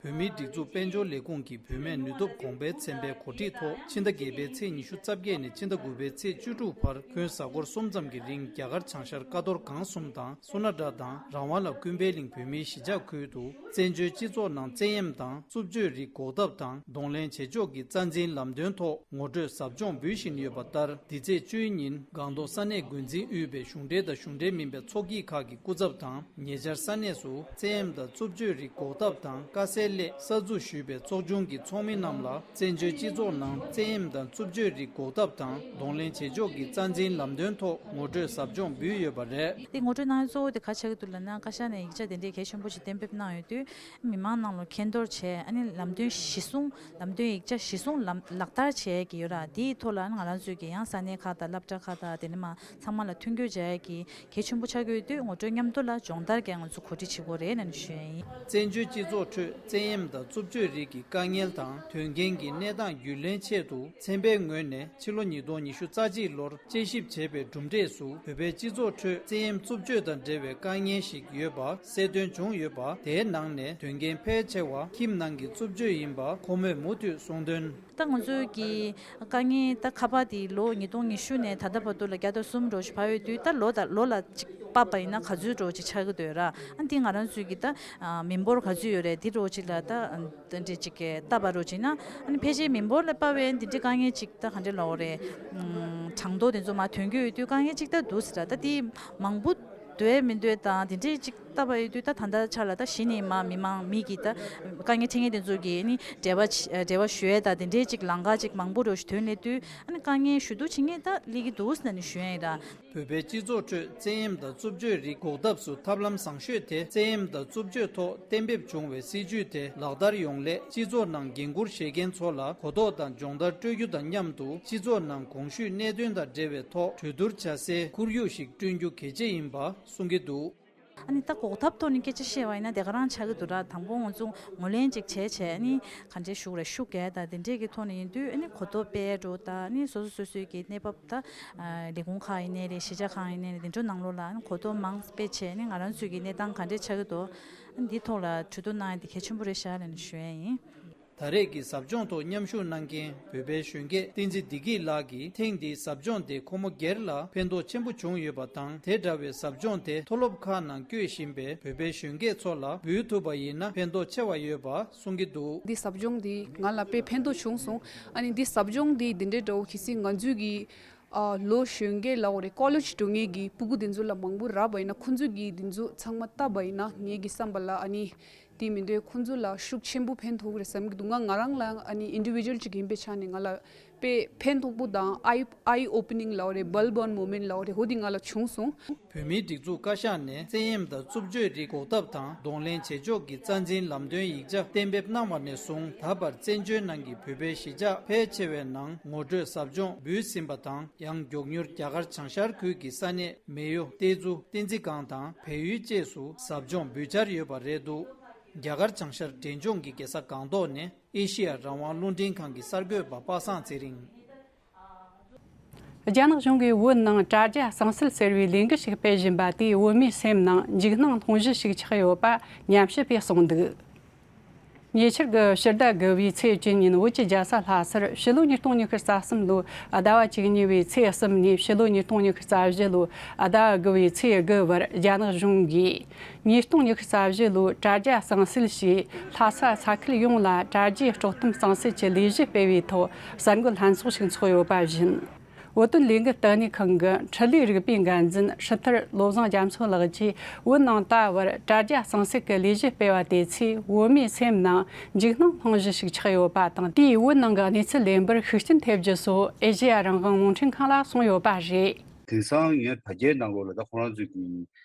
བོད་མིའི་སྒྲིག་འཛུགས་དཔལ་འབྱོར་ལས་ཁུངས་ཀྱིས་བུད་མེད་ནུས་སྟོབས་གོང་འཕེལ་ཚན་པའི་གོ་སྒྲིག་ཐོག་ཕྱི་ཟླ་བརྒྱད་པའི་ཚེས་ཉི་ཤུ་རྩ་བརྒྱད་ནས་ཕྱི་ཟླ་དགུ་པའི་ཚེས་བཅུ་དྲུག་བར་ཁྱོན་གཟའ་འཁོར་གསུམ་ཙམ་གྱི་རིང་རྒྱ་གར་བྱང་ཤར་ཀ་རྡོར་སྒང་གསུམ་དང་སོ་ན་ཏྲ་དང་རང་དབང་ལ་ཀུན་ཕན་གླིང་བོད་མིའི་གཞིས་ཆགས་ཁུལ་དུ་བཙན་བྱོལ་སྤྱི་ཚོགས་ནང་བཙན་གཡེམ་དང་རྩུབ་སྤྱོད་རིགས་འགོག་ཐབས་དང་གདོང་ལེན་བྱེད་ཕྱོགས་ཀྱི་རྩ་འཛིན་ལམ་སྟོན་ཐོག་ངོ་སྤྲོད་ཟབ་སྦྱོང་འབུལ་བཞིན་ཡོད་པ་ལྟར། འདི་ཚེས་བཅུའི་ཉིན་སྒང་ཏོག་ས་གནས་འགོ་འཛིན་དབུས་པའི་གཞུང་འབྲེལ་དང་གཞུང་འབྲེལ་མིན་པའི་ཚོགས་སྐྱིད་ཁག་གི་སྐུ་ཚབ་དང་། ཉེ་ཆར་ས་གནས་སུ་བཙན་གཡེམ་དང་རྩུབ་སྤྱོད་རིགས་འགོག་ཐབས་དང་དཀའ་སེལ་སླད་གསར་འཛུགས་ཞུས་པའི་ཚོགས་ཆུང་གི་ཚོགས་མི་རྣམས་ལ། བཙན་བྱོལ་སྤྱི་ཚོགས་ནང་བཙན་གཡེམ་དང་རྩུབ་སྤྱོད་རིགས་འགོག་ཐབས་དང་གདོང་ལེན་བྱེད་ཕྱོགས་ཀྱི་རྩ་འཛིན་ལམ་སྟོན་ཐོག་ངོ་སྤྲོད་ཟབ་སྦྱོང་འབུལ་ཡོད་པ་རེད། དེ་ངོ་སྤྲོད་གནང་ཡུལ་གཙོ་བོ་དེ་ག་ཆགས་ཀྱི་འདུག་ལབ་ན། བཀའ་ཤག་ནས་ཡིག་ཆ་དེ་འདྲའི་གལ་ཆེན་པོ་ཞིག་གཏན་འབེབས་གནང་ཡོད་དུས། མི་མང་ནང་ལ་མཁྱེན་རྟོགས་བྱས། ཨ་ནི་ལམ་སྟོན་གཞི་བཟུང་། ལམ་སྟོན་ཡིག་ཆ་གཞི་བཟུང་ལམ་ལག་བསྟར་བྱས་ཀྱི་ཡོད་ར། དེའི་ཐོག་ལ་ང་རང་ཚོས་ཀྱི་ཡང་ས་གནས་ཁག་དང་སློབ་གྲྭ་ཁག་དང་དེ་ནས་མ་ཚང་མ་ལ་མཐུན་འགྱུར་བྱས་ཀྱི་གལ་ཆེན་པོ་ཆགས་ཀྱི་ཡོད་དུས། ངོ་སྤྲོད་མཉམ་དུ་ལ་སྦྱོང་བརྡར་གྱི་ང་ཚོ་གོ་སྒྲིག་བྱེད་དགོས་རེད་ནས་ཞུ་ཡ་ཡིན། བཙན་བྱོལ་སྤྱི་ཚོགས་ཁྲོད་བཙན་གཡེམ་དང་རྩུབ་སྤྱོད་རིགས་ཀྱི་དཀའ་ངལ་དང་དོན་རྐྱེན་གྱི་གནས་སྟངས་རྒྱུས་ལོན་ཆེད་དུ། ཚན་པའི་ངོས་ནས་ཕྱི་ལོ་ཉིས་སྟོང་ཉི་ཤུ་རྩ་གཅིག་ལོར་དཔྱད་ཞིབ་བྱས་པའི་གྲུབ་འབྲས་སུ། བོད་པའི་སྤྱི་ཚོགས་ཁྲོད་བཙན་གཡེམ་རྩུབ་སྤྱོད་དང་འབྲེལ་བའི་དཀའ་ངལ་ཞིག་ཡོད་པ་གསལ་སྟོན་བྱུང་ཡོད་པ། དེའི་ནང་ནས་དོན་རྐྱེན་ཕལ་ཆེ་བ་ཁྱིམ་ནང་གི་རྩུབ་སྤྱོད་ཡིན་པ་ཁོ་མོས་མུ་མཐུད་གསུངས་དོན། ད་ང་ཚོའི་གི་དཀའ་ངལ་ད་ཁ་པར་དེ་ལོ་ཉིས་སྟོང་ཉི་ཤུ་ནས་ད་ལྟ་བར་དུ་ལ་བརྒྱ་དང་གསུམ་རོ་ཞིག་བབས་ཡོད་དུས། ད་ལོ་དང་ལོ་ལ་གཅིག་དཔག་པ་ཡིན་ན་ག་ཚོད་རོ་ཅིག་ཆགས་ཀྱི་འདུག་ར། ཨ་འདི་ང་རང་ཚོའི་གི་ད་མི་འབོར་ག་ཚོད་ཡོད་རེད། འདི་རོ་ཅིག་ལ་ད། དེ་འདྲས་ཅིག་གི་ལྟ་བ་རོ་ཅིག་ན། ཨ་ནི་ཕལ་ཆེར་མི་འབོར་ལ་དཔག་པའི་འདི་འདྲས་དཀའ་ངལ་ཅིག་ད་ག་འདྲས་ལབ་དགོས་རེད། ཨམ། གྲངས་ཐོ་དེ་ཚོ་མར་ཐོན་གྱི་ཡོད་དུས་དཀའ་ངལ་ཅིག་ད་འདུག་ཟེར་ར། ད་དེ་མང་པོ་འདོད་མི་འདོད་དང་དེ་འདྲས་ཅིག་ ལྟ་བ་ཡོད་དུས་ད་ད་ལྟ་ཆ་ལ་ད་གཞི་ནས་མ་མི་མང་མི་གི་ད་དཀའ་ངལ་འཕྲད་མཁན་དེ་ཚོ་གི་ནི་འབྲེལ་བ་ཆ་འབྲེལ་བ་ཞུ་ཡས་ད་དེ་འདྲའི་ཅིག་ལམ་ཁ་ཅིག་མང་པོ་རུ་ཞིག་ཐོན་སླེབས་དུས། ཨ་ནི་དཀའ་ངལ་ཞུ་གཏུག་བྱེད་མཁན་ད་སླེབས་ཀྱི་འདུག་ཟེར་ནས་ཞུ་ཡས་ཡིན་ད། བོད་པའི་སྤྱི་ཚོགས་ཁྲོད་བཙན་གཡེམ་དང་རྩུབ་སྤྱོད་རིགས་འགོག་ཐབས་སུ་ཐབས་ལམ་བཟང་ཤོས་དེ། བཙན་གཡེམ་དང་རྩུབ་སྤྱོད་ཐོག་གཏན་འབེབས་བྱུང་བའི་སྲིད་ཇུས་དེ་ལག་བསྟར་ཡོང་སླད། སྤྱི་ཚོགས་ནང་འགན་འཁུར་བཞེས་མཁན་ཚོ་ལ་གོ་རྟོགས་དང་སྦྱོང་བརྡར་སྤྲོད་རྒྱུ་དང་མཉམ་དུ། སྤྱི་ཚོགས་ནང་གོང་ཞུས་གནད་དོན་དང་འབྲེལ་བའི་ཐོག་གྲོས་བསྡུར་བྱ་སའི་ཁོར་ཡུག་ཞིག་བསྐྲུན་རྒྱུ་གལ་ཆེ་ཡིན་པ་གསུང་གི་འདུག། ཨ་ནི་ད་འགོག་ཐབས་ཐོག་ནས་སྐད་ཆ་བཤད་པ་ཡིན་ན་དེ་ག་རང་ཆགས་ཀྱི་འདུག་ར། དང་པོ་ང་ཚོ་ངོས་ལེན་ཅིག་བྱས་བྱས་ནི་ག་འདྲའི་ཞུ་དགོས་རེད། ཤུགས་རྒྱག་དང་དེ་འདྲས་ཀྱི་ཐོག་ནས་ཡིན་དུས། ཨ་ནི་གོ་རྟོགས་སྤེལ་འགྲོ་དང་། ཨ་ནི་སོ་སོ་སོ་སོའི་གི་གནས་བབ་ད་ལས་ཁུངས་ཁག་ཡིན་ནའི་རེད། གཞིས་ཆགས་ཁག་ཡིན་ནའི་རེད། དེ་ཚོའི་ནང་ལོགས་ལ་ཨ་ནི་གོ་རྟོགས་མང་སྤེལ་བྱས་ནི་ང་རང་ཚོའི་གི་གནས་སྟངས་ག་འདྲས་ཆགས་ཀྱི་འདུག། ཨ་ནི་འདིའི་ཐོག་ལ་གྲོས་བསྡུར་གནང་ཡ་དེ་གལ་ཆེན་པོ་རེད་ཤག་ལབ་ནས་ཞུ་ཡ་ཡིན། ད་རེས་ཀྱི་ཟབ་སྦྱོང་ཐོག་མཉམ་ཞུགས་གནང་མཁན་བོད་པའི་གཞོན་སྐྱེས་བསྟན་འཛིན་བདེ་སྐྱིད་ལགས་ཀྱིས། ཐེངས་འདིའི་ཟབ་སྦྱོང་དེ་ཁོ་མོ་སྒེར་ལ་ཕན་ཐོགས་ཆེན་པོ་བྱུང་ཡོད་པ་དང་། དེ་འདྲ་བའི་ཟབ་སྦྱོང་དེ་མཐོ་སློབ་ཁག་ནང་བསྐྱོད་བཞིན་པའི་བོད་པའི་གཞོན་སྐྱེས་ཚོ་ལ་འབུལ་ཐུབ་པ་ཡིན་ན་ཕན་ཐོགས་ཆེ་བ་ཡོད་པ་གསུང་གི་འདུག། འདི་ཟབ་སྦྱོང་འདི་ང་ལ་དཔེ་ཕན་ཐོགས་བྱུང་སོང་། ཨ་ནི་འདི་ཟབ་སྦྱོང་འདི་འདི་འདྲའི་འདྲ་བོ་གལ་སྲིད་ང་ཚོའི་གི་ཨ་ལོ་གཞོན་སྐྱེས་ལབ་དགོས་རེད། ཀོ་ལེཇ་འགྲོ་མཁན་གྱི་ཕྲུ་གུ་དེ་ཚོ་ལ་མང་པོ་རག་པ་ཡིན་ན། ཁོང་ཚོས་ཀྱིས་དེ་ཚོ་ཚང་མ་བལྟས་པ་ཡིན་ན། ངེད་ཀྱི་བསམ་པ་ལ་ཨ་ནི་དེ་མི་འདོད། ཁོང་ཚོ་ལ་ཤུགས་ཆེན་པོ་ཕན་ཐོགས་རེད་བསམ་གྱི་འདུག། ང་ང་རང་ལ་ཨ་ནི་ཨིན་ཌི་བི་ཇུ་ཨལ་ཅིག་ཡིན་པའི་ཆ་ནས་ང་ལ་དཔེ་ཕན་ཐོགས་པོ་དང་། ཨའི་ཨའི་ཨོ་པ་ནིང་ལབ་དགོས་རེད། བལབ་ཨོན་མོ་མེན་ཊི་ལབ་དགོས་རེད། འོ་དེ་ང་ལ་བྱུང་སོང་། བོད་མིའི་སྒྲིག་འཛུགས་བཀའ་ཤག་ནས་བཙན་གཡེམ་དང་རྩུབ་སྤྱོད་རིགས་འགོག་ཐབས་དང་གདོང་ལེན་བྱེད་ཕྱོགས་ཀྱི་རྩ་འཛིན་ལམ་སྟོན་ཡིག་ཆ་གཏན་འབེབས་གནང་བ་ནས་བཟུང་། ད་བར་བཙན་བྱོལ་ནང་གི་བོད་པའི་གཞིས་ཆགས་ཕལ་ཆེ་བའི་ནང་ངོ་སྤྲོད་ཟབ་སྦྱོང་འབུལ་ཟིན་པ་དང་། ཡང་མགྱོགས་མྱུར་རྒྱ་གར་བྱང་ཤར་ཁུལ་གྱི་ས་གནས་མེ་ཡོ། ཏེ་ཛུ། བསྟན་འཛིན་སྒང་དང་བལ་ཡུལ་བཅས་སུ་ཟབ་སྦྱོང་འབུལ་འཆར་ཡོད་པ་རེད་འདུག། རྒྱ་གར་བྱང་ཤར་འབྲས་ལྗོངས་ཀྱི་རྒྱལ་ས་སྒང་ཏོག་ནས་ཨེ་ཤི་ཡ་རང་དབང་རླུང་འཕྲིན་ཁང་གི་གསར་འགོད་པ་པ་སངས་ཚེ་རིང་། རྒྱ་ནག་གཞུང་གིས་བོད་ནང་དྲ་རྒྱ་གཙང་སེལ་ཟེར་བའི་ལས་འགུལ་ཞིག་སྤེལ་བཞིན་པ་དེས་བོད་མིའི་སེམས་ནང་འཇིགས་སྣང་སློང་གཞི་ཞིག་ཆགས་ཡོད་པ་ཉམས་ཞིབ་པས་གསུངས་འདུག། ཉེ་ཆར་གྱི་ཕྱི་ཟླ་དགུ་བའི་ཚེས་བཅུ་ཉིན་བོད་ཀྱི་རྒྱལ་ས་ལྷ་སར་ཕྱི་ལོ་ཉིས་སྟོང་ཉི་ཤུ་རྩ་གསུམ་ལོའི་ཟླ་བ་བཅུ་གཉིས་པའི་ཚེས་གསུམ་ནས་ཕྱི་ལོ་ཉིས་སྟོང་ཉི་ཤུ་རྩ་བཞི་ལོའི་ཟླ་བ་དགུ་བའི་ཚེས་དགུ་བར་རྒྱ་ནག་གཞུང་གིས། ཉིས་སྟོང་ཉི་ཤུ་རྩ་བཞི་ལོའི་དྲ་རྒྱ་གཙང་སེལ་ཞེས་ལྷ་ས་ས་ཁུལ་ཡོངས་ལ་དྲ་རྒྱའི་དཀྲོག་གཏམ་གཙང་སེལ་གྱི་ལས་གཞི་སྤེལ་བའི་ཐོག་གསར་འགོད་ལྷན་ཚོགས་ཤིག་འཚོགས་ཡོད་པ་བཞིན། བོད་དོན་ལས་འགུལ་ལྟེ་གནས་ཁང་གི་འཕྲིན་ལས་རིག་པའི་འགན་འཛིན་སྲི་ཐར་བློ་བཟང་རྒྱ་མཚོ་ལགས་ཀྱིས་བོད་ནང་ད་བར་དྲ་རྒྱ་གཙང་སེལ་གྱི་ལས་གཞི་སྤེལ་བ་དེ་ཚོས་བོད་མིའི་སེམས་ནང་འཇིགས་སྣང་སློང་གཞི་ཞིག་ཆགས་ཡོད་པ་དང་། དེས་བོད་ནང་གི་གནས་ཚུལ་ལས་འབོར་ཤུགས་རྐྱེན་ཐེབས་རྒྱུ་སོགས་ཨེ་ཤེ་ཡ་རང་དབང་རླུང་འཕྲིན་ཁང་ལ་གསུངས་ཡོད་པ་རེད། དེང་སང་ངས་དྲ་རྒྱའི་ནང་ལོགས་ལ་ད་ཁོ་རང་ཚོས་ཀྱི་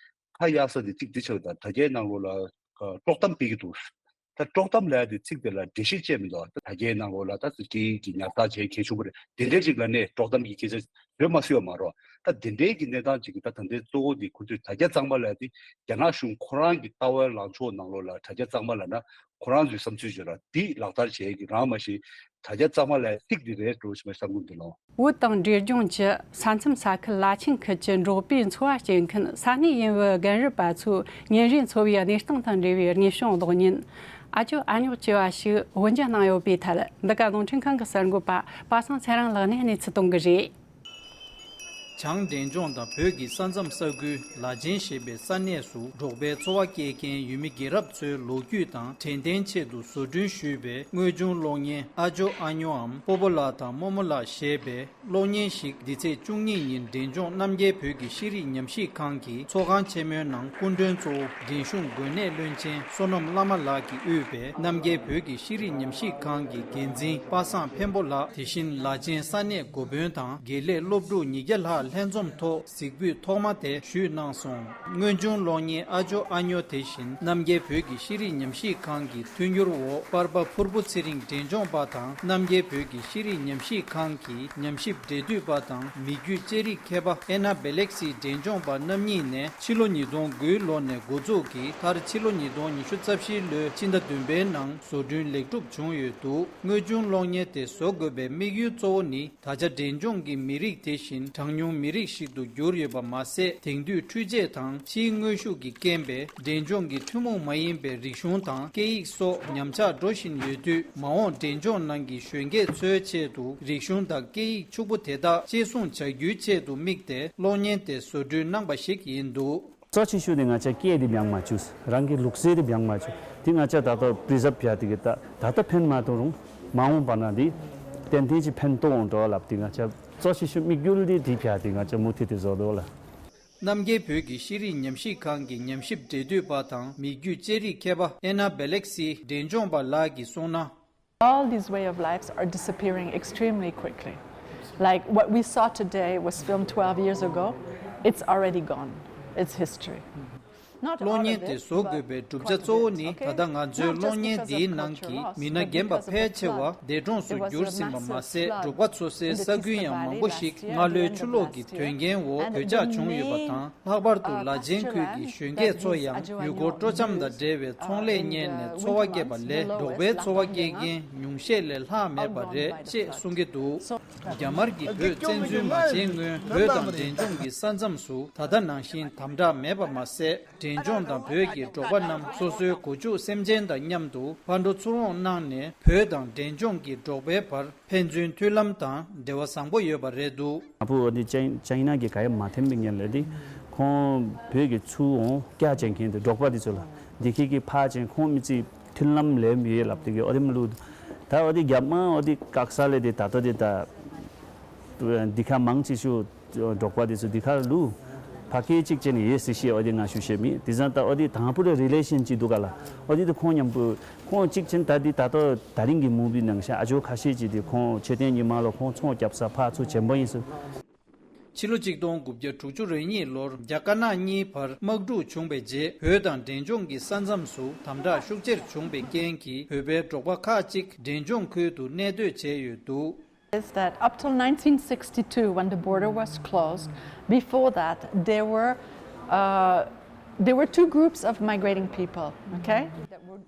ཁ་གཡར་ས་དེ་གཅིག་དེ་ཆགས། ད་དྲ་རྒྱའི་ནང་ལོགས་ལ་ཨ་དཀྲོག་གཏམ་སྤེལ་གྱི་འདུག། ད་དཀྲོག་གཏམ་ལབ་ཡ་དེ་ཚིག་དེ་ལ་འགྲེལ་བཤད་བྱས་མི་འདུག། ད་དྲ་རྒྱའི་ནང་ལོགས་ལ་ད་སྐད་ཡིག་གི་ཉར་ཚགས་བྱས་མཁན་ཆུང་པོ་རེད། དེ་འདྲའི་ཅིག་ལ་ནས་དཀྲོག་གཏམ་གྱི་སྐད་ཆ་བརྗོད་མ་སྲིད་པ་མ་རེད། ད་དེ་འདྲའི་གི་གནས་སྟངས་ཅིག་གི་ད་ད་ལྟའི་གཙོ་བོ་དེ་ཁོ་ཚོས་དྲ་རྒྱ་གཙང་མ་ལབ་ཡ་དེ་རྒྱ་ནག་གཞུང་ཁོ་རང་གི་ལྟ་བའི་ལངས་ཕྱོགས་ནང་ལོགས་ལ་དྲ་རྒྱ་གཙང་མ་ལབ་ན། ཁོ་རང་ཚོའི་བསམ་ཚུལ་བརྗོད་ལ་འདི་ལག་བསྟར་བྱེད་ཀྱི་རང་མ་གཞི་དྲ་རྒྱ་གཙང་མ་ལ་ཐིག་འདི་རེད་འགྲོ་ཞེས་པའི་བསམ་བློ་འདི་ལོང་། བོད་དང་འབྲས་ལྗོངས་ཀྱི་ས་མཚམས་ས་ཁུལ་བླ་ཆེན་ཁུལ་གྱི་འབྲོག་པའི་འཚོ་བ་སྐྱེལ་མཁན་ས་གནས་ཡུལ་བའི་རྒན་རབས་པ་ཚོའི་ཉིན་རེའི་འཚོ་བའི་གནས་སྟངས་དང་འབྲེལ་བའི་དངོས་བྱུང་གློག་བརྙན་ཨ་ཅོ་ཨ་ཉོག་ཅེས་པ་ཞིག་སྒོ་འབྱེད་གནང་ཡོད་པའི་ཐད། འདི་ག་རླུང་འཕྲིན་ཁང་གི་གསར་འགོད་པ་པ་སངས་ཚེ་རིང་ལགས་ནས་གནས་ཚུལ་གཏོང་གི་རེད། བྱང་འབྲས་ལྗོངས་དང་བོད་ཀྱི་ས་མཚམས་ས་ཁུལ་ལ་ཆེན་ཞེས་པའི་ས་གནས་སུ་འབྲོག་པའི་འཚོ་བ་སྐྱེལ་མཁན་ཡུལ་མི་རྒན་རབས་ཚོའི་ལོ་རྒྱུས་དང་དྲན་རྟེན་ཆེད་དུ་བཟོ་སྐྲུན་ཞུས་པའི་དངོས་བྱུང་གློག་བརྙན་ཨ་ཇོ་ཨ་ཉོའམ་སྤོ་བོ་ལགས་དང་རྨོ་མོ་ལགས་ཞེས་པའི་གློག་བརྙན་ཞིག་འདི་ཚེས་བཅུ་གཉིས་ཉིན་འབྲས་ལྗོངས་རྣམ་རྒྱལ་བོད་ཀྱི་ཤེས་རིག་ཉམས་ཞིབ་ཁང་གི་ཚོགས་ཁང་ཆེན་མོའི་ནང་སྐུ་མགྲོན་གཙོ་བོ་འབྲས་གཞུང་དགོན་གནས་བློན་ཆེན་བསོད་ནམས་བླ་མ་ལགས་ཀྱིས་དབུས་པའི་རྣམ་རྒྱལ་བོད་ཀྱི་ཤེས་རིག་ཉམས་ཞིབ་ཁང་གི་འགན་འཛིན་པ་སངས་འཕན་པོ་ལགས། དེ་བཞིན་ལ་ཆེན་ས་གནས་འགོ་དཔོན་དང་དགེ་ལས་སློབ་ཕྲུག་ཉིས་བརྒྱ་ལྷག་ལྷན་འཛོམས་ཐོག་གཟིགས་འབུལ་ཐོག་མ་དེ་ཞུས་གནང་སོང་། དངོས་བྱུང་གློག་བརྙན་ཨ་ཇོ་ཨ་ཉོ་དེ་བཞིན་རྣམ་རྒྱལ་བོད་ཀྱི་ཤེས་རིག་ཉམས་ཞིབ་ཁང་གི་མཐུན་འགྱུར་འོག་པར་པ་ཕུར་བུ་ཚེ་རིང་འབྲས་ལྗོངས་པ་དང་རྣམ་རྒྱལ་བོད་ཀྱི་ཤེས་རིག་ཉམས་ཞིབ་ཁང་གི་ཉམས་ཞིབ་འབྲེལ་མཐུད་པ་དང་མི་རྒྱུད་ཅེ་རིག་མཁས་པ་ཨེ་ན་བེ་ལེག་སི་འབྲས་ལྗོངས་པ་རྣམ་གཉིས་ནས་ཕྱི་ལོ་ཉིས་སྟོང་དགུའི་ལོ་ནས་འགོ་འཛུགས་ཀྱིས་མཐར་ཕྱི་ལོ་ཉིས་སྟོང་ཉི་ཤུ་རྩ་བཞིའི་ལོའི་ཕྱི་ཟླ་བདུན་པའི་ནང་བཟོ་སྐྲུན་ལེགས་གྲུབ་བྱུང་ཡོད་འདུག། དངོས་བྱུང་གློག་བརྙན་དེ་བཟོ་དགོས་པའི་དམིགས་ཡུལ་གཙོ་བོ་ནི། ད་ཆ་འབྲས་ལྗོངས་ཀྱི་མི་རིགས་དེ་བཞིན་གྲངས་ཉུང་མི་རིགས་ཤིག་ཏུ་གྱུར་ཡོད་པ་མ་ཟད། དེང་དུས་འཕྲུལ་ཆས་དང་ཕྱིའི་དངོས་ཤུགས་ཀྱི་རྐྱེན་པས་འབྲས་ལྗོངས་ཀྱི་ཐུན་མོང་མ་ཡིན་པའི་རིག་གཞུང་དང་སྐད་ཡིག་སོགས་ཉམས་ཆག་འགྲོ་བཞིན་ཡོད་དུས། མ་འོངས་འབྲས་ལྗོངས་ནང་གི་གཞོན་སྐྱེས་ཚོའི་ཆེད་དུ་རིག་གཞུང་དང་སྐད་ཡིག་ཕྱུག་པོ་དེ་དག་གཅེས་སྲུང་བྱ་རྒྱུའི་ཆེད་དུ་དམིགས་ཏེ་གློག་བརྙན་དེ་བཟོ་སྐྲུན་གནང་པ་ཞིག་ཡིན་འདུག། གཙོ་ཆེ་ཤོས་དེ་ང་ཅག་སྐད་དེ་འབྱང་མ་བཅུག། རང་གི་ལུགས་སྲོལ་དེ་འབྱང་མ་བཅུག། དེ་ང་ཅག་ད་ལྟ་པི་རི་ཛརབ་བྱས་དེ་གི་ད་ད་ལྟ་ཕན་མ་ཐོགས་རུང་མ་འོངས་པ་ན་དེ་ཏན་ཏན་ཅིག་ཕན་ཐོགས་འོང་འགྲོ་ལབ་དེ་ང་ཅག་གཙོ་ཆེ་ཤོས་དམིགས་ཡུལ་དེ་དེ་བྱས་དེ་ང་ཅག་མུ་མཐུད་དེ་བཟོ་འདུག་ལ། རྣམ་རྒྱལ་བོད་ཀྱི་ཤེས་རིག་ཉམས་ཞིབ་ཁང་གི་ཉམས་ཞིབ་འབྲེལ་མཐུད་པ་དང་མི་རྒྱུད་དཔྱད་རིག་མཁས་པ་ཨེ་ན་བེ་ལེག་སི་འབྲས་ལྗོངས་པ་ལགས་ཀྱིས་གསུངས་ན། All these way of lives are disappearing extremely quickly. Like what we saw today was filmed twelve years ago. It's already gone. It's history. Not all of it, but quite a bit. གློག་བརྙན་དེ་བཟོ་དགོས་པའི་གྲུབ་ཆ་གཙོ་བོ་ནི། ད་ལྟ་ང་ཚོའི་གློག་བརྙན་འདིའི་ནང་གི་མི་སྣ་རྒན་པ་ཕལ་ཆེ་བ་འདས་གྲོངས་སུ་གྱུར་ཟིན་པ་མ་ཟད། འབྲོག་པ་ཚོ་སའི་ས་ཁུལ་ཡང་མང་པོ་ཞིག་སྔ་ལོའི་ཆུ་ལོག་གི་དོན་རྐྱེན་འོག་གོད་ཆག་བྱུང་ཡོད་པ་དང་། ལྷག་པར་དུ་ལ་ཆེན་ཁུལ་གྱི་གཞོན་སྐྱེས་ཚོ་ཡང་ཡུལ་སྐོར་སྤྲོ་འཆམ་དང་འབྲེལ་བའི་ཚོང་ལས་གཉེར་ནས་འཚོ་བ་སྐྱེལ་བ་ལས། འབྲོག་པའི་འཚོ་བ་སྐྱེལ་མཁན་ཉུང་ཤས་ལས་ལྷག་མེད་པ་རེད་ཅེས་གསུང་གི་འདུག་རྒྱ་དམར་གྱིས་བོད་བཙན་འཛུལ་མ་བྱས་སྔོན། བོད་དང་འབྲས་ལྗོངས་ཀྱི་ས་མཚམས་སུ་ད་ལྟ་ནང་བཞིན་དམ་དྲག་མེད་པ་མ་ཟད། འབྲས་ལྗོངས་དང་བོད་ཀྱི་འབྲོག་པ་རྣམས་སོ་སོའི་སྒོ་ཕྱུགས་སེམས་ཅན་དང་མཉམ་དུ་ཕར་འགྲོ་ཚུར་འོང་གནང་ནས། བོད་དང་འབྲས་ལྗོངས་ཀྱི་འབྲོག་པའི་བར་ཕན་ཚུན་མཐུན་ལམ་དང་འབྲེལ་བ་བཟང་པོ་ཡོད་པ་རེད་འདུག་ང་ཕོ་འོ་དེ་ཅའི་ཅའི་ན་གི་ག་ཡ་མ་ཐེམ་པའི་ཉེར་ལས་དེ། ཁོང་བོད་ཀྱི་ཚུར་འོང་སྐྱ་ཅན་མཁན་དེ་འབྲོག་པ་དེ་ཚོ་ལ་འདི་ཁྱེད་ཀྱི་ཕ་ཅན་ཁོང་མི་ཚེ་མཐུན་ལམ་ལས་མི་ཡོད་ལབ་དེ་གི་འོ་དེ་མི་ལུག་ད་འོ་དེ་རྒྱབ་མ་འོ་དེ་བཀག་ས་ལས་དེ་ད་ལྟ་དེ་ད་འདི་ཁ་མང་ཆེ་ཤོས། འབྲོག་པ་དེ་ཚོ་འདི་ཁར་ལུ་ཕ་སྐད་གཅིག་བྱས་ནས་ཡོད་ཟེར་ཤེས། འོ་དེ་ང་ཞུ་ཤེས་མེད། དེ་ཙང་ད་འོ་དེ་དང་པོ་རེ་རི་ལེ་ཤན་གཅིག་འདུག་ག་ལ། འོ་དེ་དེ་ཁོང་མཉམ་པོ་ཁོང་གཅིག་ཆེན་ད་དེ་ད་ལྟ་དེ་རིང་གི་མུ་བི་ནང་བཞིན་ཨ་ཇོ་ཁ་ཤས་ཀྱིས་དེ་ཁོང་མཆོད་རྟེན་ཉི་མ་ལ་ཁོང་ཚོང་རྒྱབ་ས་ཕར་ཚུར་བྱེད་པ་ཡིན་ཟེར། ཕྱི་ལོ་གཅིག་སྟོང་དགུ་བརྒྱ་དྲུག་ཅུ་རེ་གཉིས་ལོར་རྒྱ་དཀར་ནག་གཉིས་བར་དམག་འཁྲུག་བྱུང་བའི་རྗེས། བོད་དང་འབྲས་ལྗོངས་ཀྱི་ས་མཚམས་སུ་དམ་དྲག་ཤུགས་ཆེར་བྱུང་བའི་རྐྱེན་གྱིས། བོད་པའི་འབྲོག་པ་ཁག་ཅིག་འབྲས་ལྗོངས་ཁུལ་དུ་གནས་སྡོད་བྱས་ཡོད་འདུག Is that up till nineteen sixty-two, when the border was closed, before that, there were, uh, there were two groups of migrating people, okay?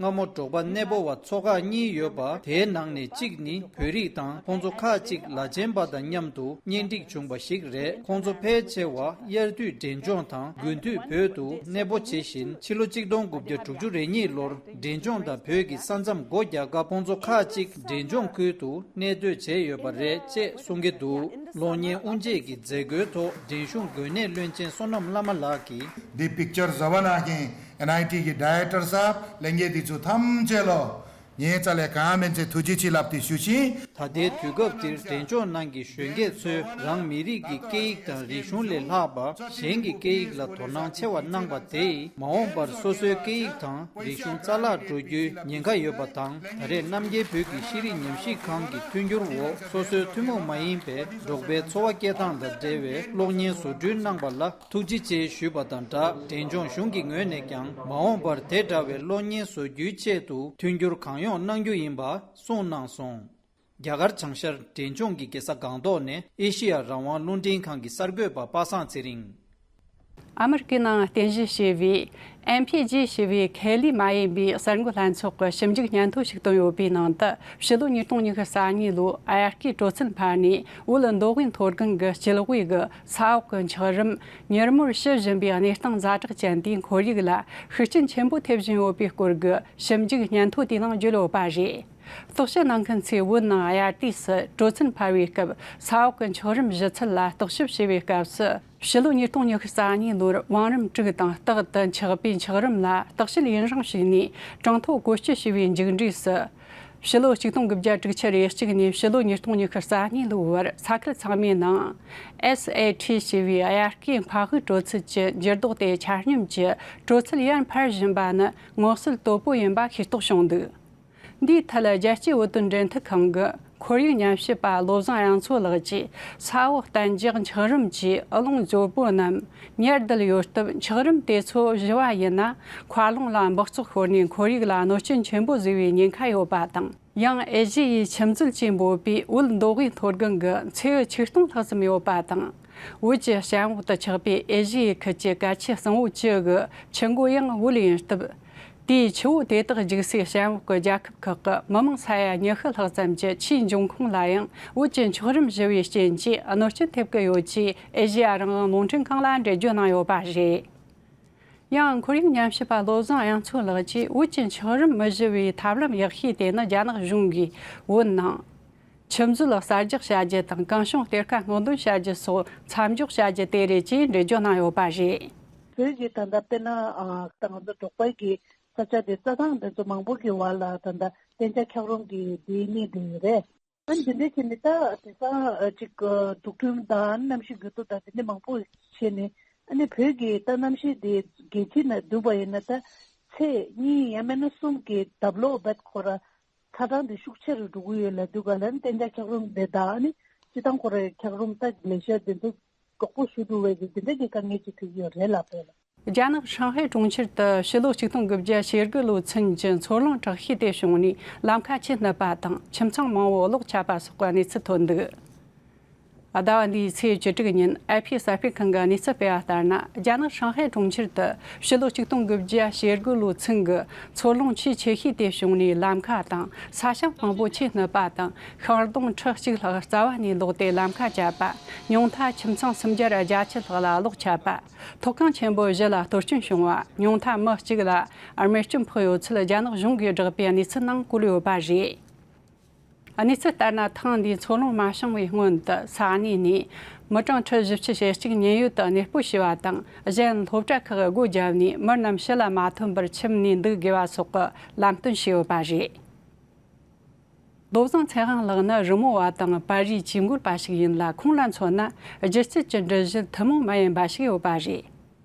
སྔ་མོ་འབྲོག་པ་གནས་སྤོ་བ་ཚོ་ཁག་གཉིས་ཡོད་པ། དེའི་ནང་ནས་གཅིག་ནི་བོད་རིགས་དང་། ཁོང་ཚོ་ཁག་ཅིག་ལ་ཆེན་པ་དང་མཉམ་དུ་གཉེན་སྒྲིག་བྱུང་བ་ཞིག་རེད། ཁོང་ཚོ་ཕལ་ཆེ་བ་དབྱར་དུས་འབྲས་ལྗོངས་དང་དགུན་དུས་བོད་དུ་གནས་སྤོ་བྱེད་བཞིན། ཕྱི་ལོ་གཅིག་སྟོང་དགུ་བརྒྱ་དྲུག་ཅུ་རེ་གཉིས་ལོར་འབྲས་ལྗོངས་དང་བོད་ཀྱི་ས་མཚམས་སྒོ་རྒྱག་སྐབས། ཁོང་ཚོ་ཁག་ཅིག་འབྲས་ལྗོངས་ཁུལ་དུ་གནས་སྡོད་བྱས་ཡོད་པ་རེད་ཅེས་གསུང་གི་འདུག་གློག་བརྙན་དབུ་འབྱེད་ཀྱི་མཛད་སྒོའི་ཐོག་འབྲིང་གཞུང་འགོས་ནད་བློན་ཆེན་བསོད་ནམས་བླ་མ་ལགས་ཀྱིས། འདི་པིག་ཅར་བཟོ་བ་གནང་མཁན་ཨེན་ཨའི་ཊི་གི་ཌའི་རེག་ཊར་ཟབ་ལྷན་རྒྱས་འདི་ཚོ་ཐམས་ཅད་ལོ། ངའི་རྩ་ལས་གང་མིན་ཚེ་ཐུགས་རྗེ་ཆེ་ལབ་སྟེ་ཞུ་ཞིང་། ད་ལྟའི་དུས་སྐབས་འདིར་འབྲས་ལྗོངས་ནང་གི་གཞོན་སྐྱེས་ཚོས་རང་མི་རིགས་ཀྱི་སྐད་ཡིག་དང་རིག་གཞུང་ལས་ལྷག་པ་གཞན་གྱི་སྐད་ཡིག་ལ་དོ་སྣང་ཆེ་བ་གནང་བ་དེས། མ་འོངས་པར་སོ་སོའི་སྐད་ཡིག་དང་རིག་གཞུང་རྩ་བརླག་འགྲོ་རྒྱུའི་ཉེན་ཁ་ཡོད་པ་དང་། ད་རེས་རྣམ་རྒྱལ་བོད་ཀྱི་ཤེས་རིག་ཉམས་ཞིབ་ཁང་གི་མཐུན་འགྱུར་འོག་སོ་སོའི་ཐུན་མོང་མ་ཡིན་པའི་འབྲོག་པའི་འཚོ་བ་སྐྱེལ་སྟངས་དང་འབྲེལ་བའི་གློག་བརྙན་བཟོ་སྐྲུན་གནང་བ་ལ་ཐུགས་རྗེ་ཆེ་ཞུས་པ་དང་སྦྲགས། འབྲས་ལྗོངས་གཞུང་གི་ངོས་ནས་ཀྱང་མ་འོངས་པར་དེ་འདྲ་བའི་གློག་བརྙན་བཟོ་རྒྱུའི་ཆེད་དུ་མཐུན་འགྱུར་གང་ཡོང་གནང་རྒྱུ་ཡིན་པ་གསུངས་གནང་སོང་། རྒྱ་གར་བྱང་ཤར་འབྲས་ལྗོངས་ཀྱི་རྒྱལ་ས་སྒང་ཏོག་ནས་ཨེ་ཤི་ཡ་རང་དབང་རླུང་འཕྲིན་ཁང་གི་གསར་འགོད་པ་པ་སངས་ཚེ་རིང་། ཨ་མི་རི་ཀའི་ནང་རྟེན་གཞི་བྱས་པའི་ཨེམ་ཕི་ཇི་ཞེས་པའི་ཁེ་ལི་མ་ཡིན་པའི་གསར་འགོད་ལྷན་ཚོགས་ཀྱི་ཞིབ་འཇུག་སྙན་ཐོ་ཞིག་བཏོན་ཡོད་པའི་ནང་དུ། ཕྱི་ལོ་ཉིས་སྟོང་ཉི་ཤུ་རྩ་གཉིས་ལོའི་དབྱར་ཁའི་དྲོ་ཚུན་ཕར་ནས་བོད་མདོ་དབུས་མཐོ་སྒང་གི་སྤྱི་ལོགས་ཀྱི་ས་འོག་གི་འཁྱགས་རོམ་མྱུར་མོར་ཞི་བཞིན་པའི་གནས་སྟངས་ཛ་དྲག་ཅན་དེའི་ཁོར་ཡུག་ལ་ཤུགས་རྐྱེན་ཆེན་པོ་ཐེབས་བཞིན་ཡོད་པའི་སྐོར་གྱི་ཞིབ་འཇུག་སྙན་ཐོ་དེའི་ནང་བརྗོད་ཡོད་པ་རེད། རྟོག་ཞིབ་གནང་མཁན་ཚོས་བོད་ནང་དབྱར་དུས་སུ་དྲོ་ཚུན་ཕར་བའི་སྐབས་ས་འོག་གི་འཁྱགས་རོམ་ཞི་ཚུལ་ལ་རྟོག་ཞིབ་བྱས་པའི་སྐབས་སུ། ཕྱི་ལོ་ཉིས་སྟོང་ཉི་ཤུ་རྩ་གཉིས་ལོར་བང་རིམ་དྲུག་དང་རྟག་ཏུ་འཁྱགས་པའི་འཁྱགས་རོམ་ལ་བརྟག་དཔྱད་ཡུན་རིང་ཞུས་ནས་གྲངས་ཐོ་བཀོལ་སྤྱོད་བྱས་པའི་མཇུག་འབྲས་སུ། ཕྱི་ལོ་ཆིག་སྟོང་དགུ་བརྒྱ་དྲུག་ཅུ་རེ་གཅིག་ནས་ཕྱི་ལོ་ཉིས་སྟོང་ཉི་ཤུ་རྩ་གཉིས་ལོའི་བར་ས་ཁུལ་ཚང་མའི་ནང་། ཨེས་ཨེ་ཊི་ཞེས་པའི་དབྱར་ཁའི་འཕགས་དབུལ་དྲོ་ཚད་ཀྱི་འགྱུར་ལྡོག་དེ་ཆ་སྙོམས་ཀྱིས་དྲོ་ཚད་ཡར་འཕར་བཞིན་པ་ནི་མངོན་གསལ་དོད་པོ་ཡིན་པ་ཤེས་རྟོགས་བྱུང་འདུག་འདིའི་ཐད་རྒྱལ་སྤྱིའི་བོད་དོན་འབྲེལ་མཐུད་ཁང་གི་ཁོར་ཡུག་ཉམས་ཞིབ་པ་བློ་བཟང་དབྱངས་མཚོ་ལགས་ཀྱིས། ས་འོག་གཏན་འཇགས་འཁྱགས་རོམ་གྱི་རླུང་རྫོབ་པོ་རྣམས་ཉར་བསྡད་ཡོད་སྟབས། འཁྱགས་རོམ་དེ་ཚོ་ཞི་བ་ཡིན་ན། མཁའ་རླུང་ལ་འབག་བཙོག་ཤོར་ནས་ཁོར་ཡུག་ལ་གནོད་སྐྱོན་ཆེན་པོ་བཟོ་བའི་ཉེན་ཁ་ཡོད་པ་དང་། ཡང་ཨེ་ཤི་ཡའི་ཆུ་མཛོད་ཅེས་འབོད་པའི་བོད་མདོ་དབུས་མཐོ་སྒང་གི་མཚེའུ་ཆིག་སྟོང་ལྷག་ཙམ་ཡོད་པ་དང་། བོད་ཀྱི་བྱང་འོག་ཏུ་ཆགས་པའི་ཨེ་ཤི་ཡའི་ཁུལ་གྱི་གལ་ཆེའི་གཙང་བོ་བཅུ་གི་ཆུ་མགོ་ཡང་བོད་ཡིན་སྟབས། དེའི་ཆུ་བོ་དེ་དག་རྒྱུག་སའི་བྱང་འོག་གི་རྒྱལ་ཁབ་ཁག་གི་མི་མང་ས་ཡ་ཉི་ཤུ་ལྷག་ཙམ་གྱི་ཆུའི་འབྱུང་ཁུངས་ལ་ཡང་བོད་ཀྱི་འཁྱགས་རོམ་ཞི་བའི་རྐྱེན་གྱིས་གནོད་སྐྱོན་ཐེབས་ཀྱི་ཡོད་ཅེས་ཨེ་ཤེ་ཡ་རང་དབང་རླུང་འཕྲིན་ཁང་ལ་འགྲེལ་བརྗོད་གནང་ཡོད་པ་རེད། ཡང་ཁོར་ཡུག་ཉམས་ཞིབ་པ་བློ་བཟང་དབྱངས་མཚོ་ལགས་ཀྱིས། བོད་ཀྱི་འཁྱགས་རོམ་མི་ཞི་བའི་ཐབས་ལམ་ཡག་ཤོས་དེ་ནི་རྒྱ་ནག་གཞུང་གིས་བོད་ནང་ཆུ་མཛོད་གསར་རྒྱག་བྱ་རྒྱུ་དང་། གངས་གཤོང་གཏེར་ཁ་སྔོག་འདོན་བྱ་རྒྱུ་སོགས་མཚམས་འཇོག་བྱ་རྒྱུ་དེ་རེད་ཅེས་འགྲེལ་བརྗོད་གནང་ཡོད་པ་རེད། བོད་ཀྱི་ད་ལྟ་དཔེར་ན་ཨ་ད་ང་ཚོ་འབྲོག་པའི་གི་ས་ཆ་དེ་རྩྭ་ཐང་དེ་ཚོ་མང་པོ་གི་བར་ལ་ད་ལྟ་གཏན་འཇགས་འཁྱགས་རོམ་གྱི་དེ་གནས་དེ་རེད། ཨ་འདི་འདྲ་བྱས་ནས་ད་དེང་སང་ཅིག་འཛུགས་སྐྲུན་དང་གནམ་གཤིས་འགྱུར་ལྡོག་དང་དེ་འདྲ་མང་པོ་བྱས་ནས་ ཨ་ནི་བོད་ཀྱི་ད་གནམ་གཤིས་དེ་རྒྱལ་སྤྱི་ནང་བསྡུར་བ་ཡིན་ན་ད་ཚེས་གཉིས་ཡང་མིན་ན་གསུམ་གྱི་ལྡབ་ལོག་བར་ཁོ་ར་ཚ་གྲང་དེ་ཤུགས་ཆེ་རུ་འགྲོ་གི་ཡོད་ལབ་དུས་ག་ལ་ནི་གཏན་འཇགས་འཁྱགས་རོམ་དེ་དང་ཨ་ནི་སྤྱི་བཏང་ཁོ་ར་འཁྱགས་རོམ་ད་ལེ་ཤ་དེ་ཚོ་མགྱོགས་པོ་ཞུ་འགྲོ་བའི་གི་དེ་འདྲ་གི་དཀའ་ངལ་ཅིག་ཐུག་གི་ཡོད་རེད་ལབ་པས་ལ། རྒྱ་ནག་ཧྲང་ཧའེ་གྲོང་ཁྱེར་དུ་ཕྱི་ལོ་ཆིག་སྟོང་དགུ་བརྒྱ་ཞེ་དགུ་ལོ་ཚུན་གྱི་མཚོ་རླུང་དྲག་ཤོས་དེ་བྱུང་ནས་ལམ་ཁ་ཆུ་བསྣུབས་པ་དང་ཁྱིམ་ཚང་མང་བོ་གློག་ཆད་པ་སོགས་ཀྱི་གནས་ཚུལ་ཐོན་འདུག་ཟླ་བ་འདིའི་ཚེས་བཅུ་དྲུག་ཉིན་ཨེ་ཕི་གསར་སྤེལ་ཁང་གི་གནས་ཚུལ་སྤེལ་བ་ལྟར་ན། རྒྱ་ནག་ཧྲང་ཧའེ་གྲོང་ཁྱེར་དུ་ཕྱི་ལོ་ཆིག་སྟོང་དགུ་བརྒྱ་ཞེ་དགུ་ལོ་ཚུན་གྱི་མཚོ་རླུང་ཆེས་ཆེ་ཤོས་དེ་བྱུང་ནས་ལམ་ཁ་དང་ས་ཞིང་མང་པོ་ཆུ་བསྣུབས་པ་དང་ཤིང་སྡོང་ཁྲི་གཅིག་ལྷག་རྩ་བ་ནས་ལོག་སྟེ་ལམ་ཁ་བཅད་པ། ཉུང་མཐའ་ཁྱིམ་ཚང་སུམ་བརྒྱ་བརྒྱད་ཅུ་ལྷག་ལ་གློག་ཆད་པ། ཐོག་ཁང་ཆེན་པོ་བཞི་ལ་གཏོར་སྐྱོན་བྱུང་བ། ཉུང་མཐའ་མི་གཅིག་ལ་རྨས་སྐྱོན་ཕོག་ཡོད་ཚུལ་རྒྱ་ནག་གཞུང་གིས་བསྒྲགས་པའི་གནས་ཚུལ་ནང་བཀོད་ཡོད་པ་རེད། གནས་ཚུལ་ལྟར་ན། ཐེངས་འདིའི་མཚོ་རླུང་མ་བྱུང་བའི་སྔོན་དུ་ས་གནས་ནས་མི་གྲངས་ཁྲི་བཞི་བཅུ་ཞེ་གཅིག་ཉེན་གཡོལ་དུ་གནས་སྤོ་བྱས་པ་དང་། གཞན་སློབ་གྲྭ་ཁག་སྒོ་བརྒྱབ་ནས་མི་རྣམས་ཕྱི་ལ་མ་ཐོན་པར་ཁྱིམ་ནས་འདུག་དགོས་པ་སོགས་ཀྱི་ལམ་སྟོན་བྱས་ཡོད་པ་རེད། བློ་བཟང་ཚེ་དབང་ལགས་ནི་རི་མོ་བ་དང་པར་རིས་ཇུས་འགོད་པ་ཞིག་ཡིན་ལ། ཁོང་ལ་མཚོན་ན་སྒྱུ་རྩལ་གྱི་འགྲུལ་བཞུད་ཐུན་མོང་མ་ཡིན་པ་ཞིག་ཡོད་པ་རེད།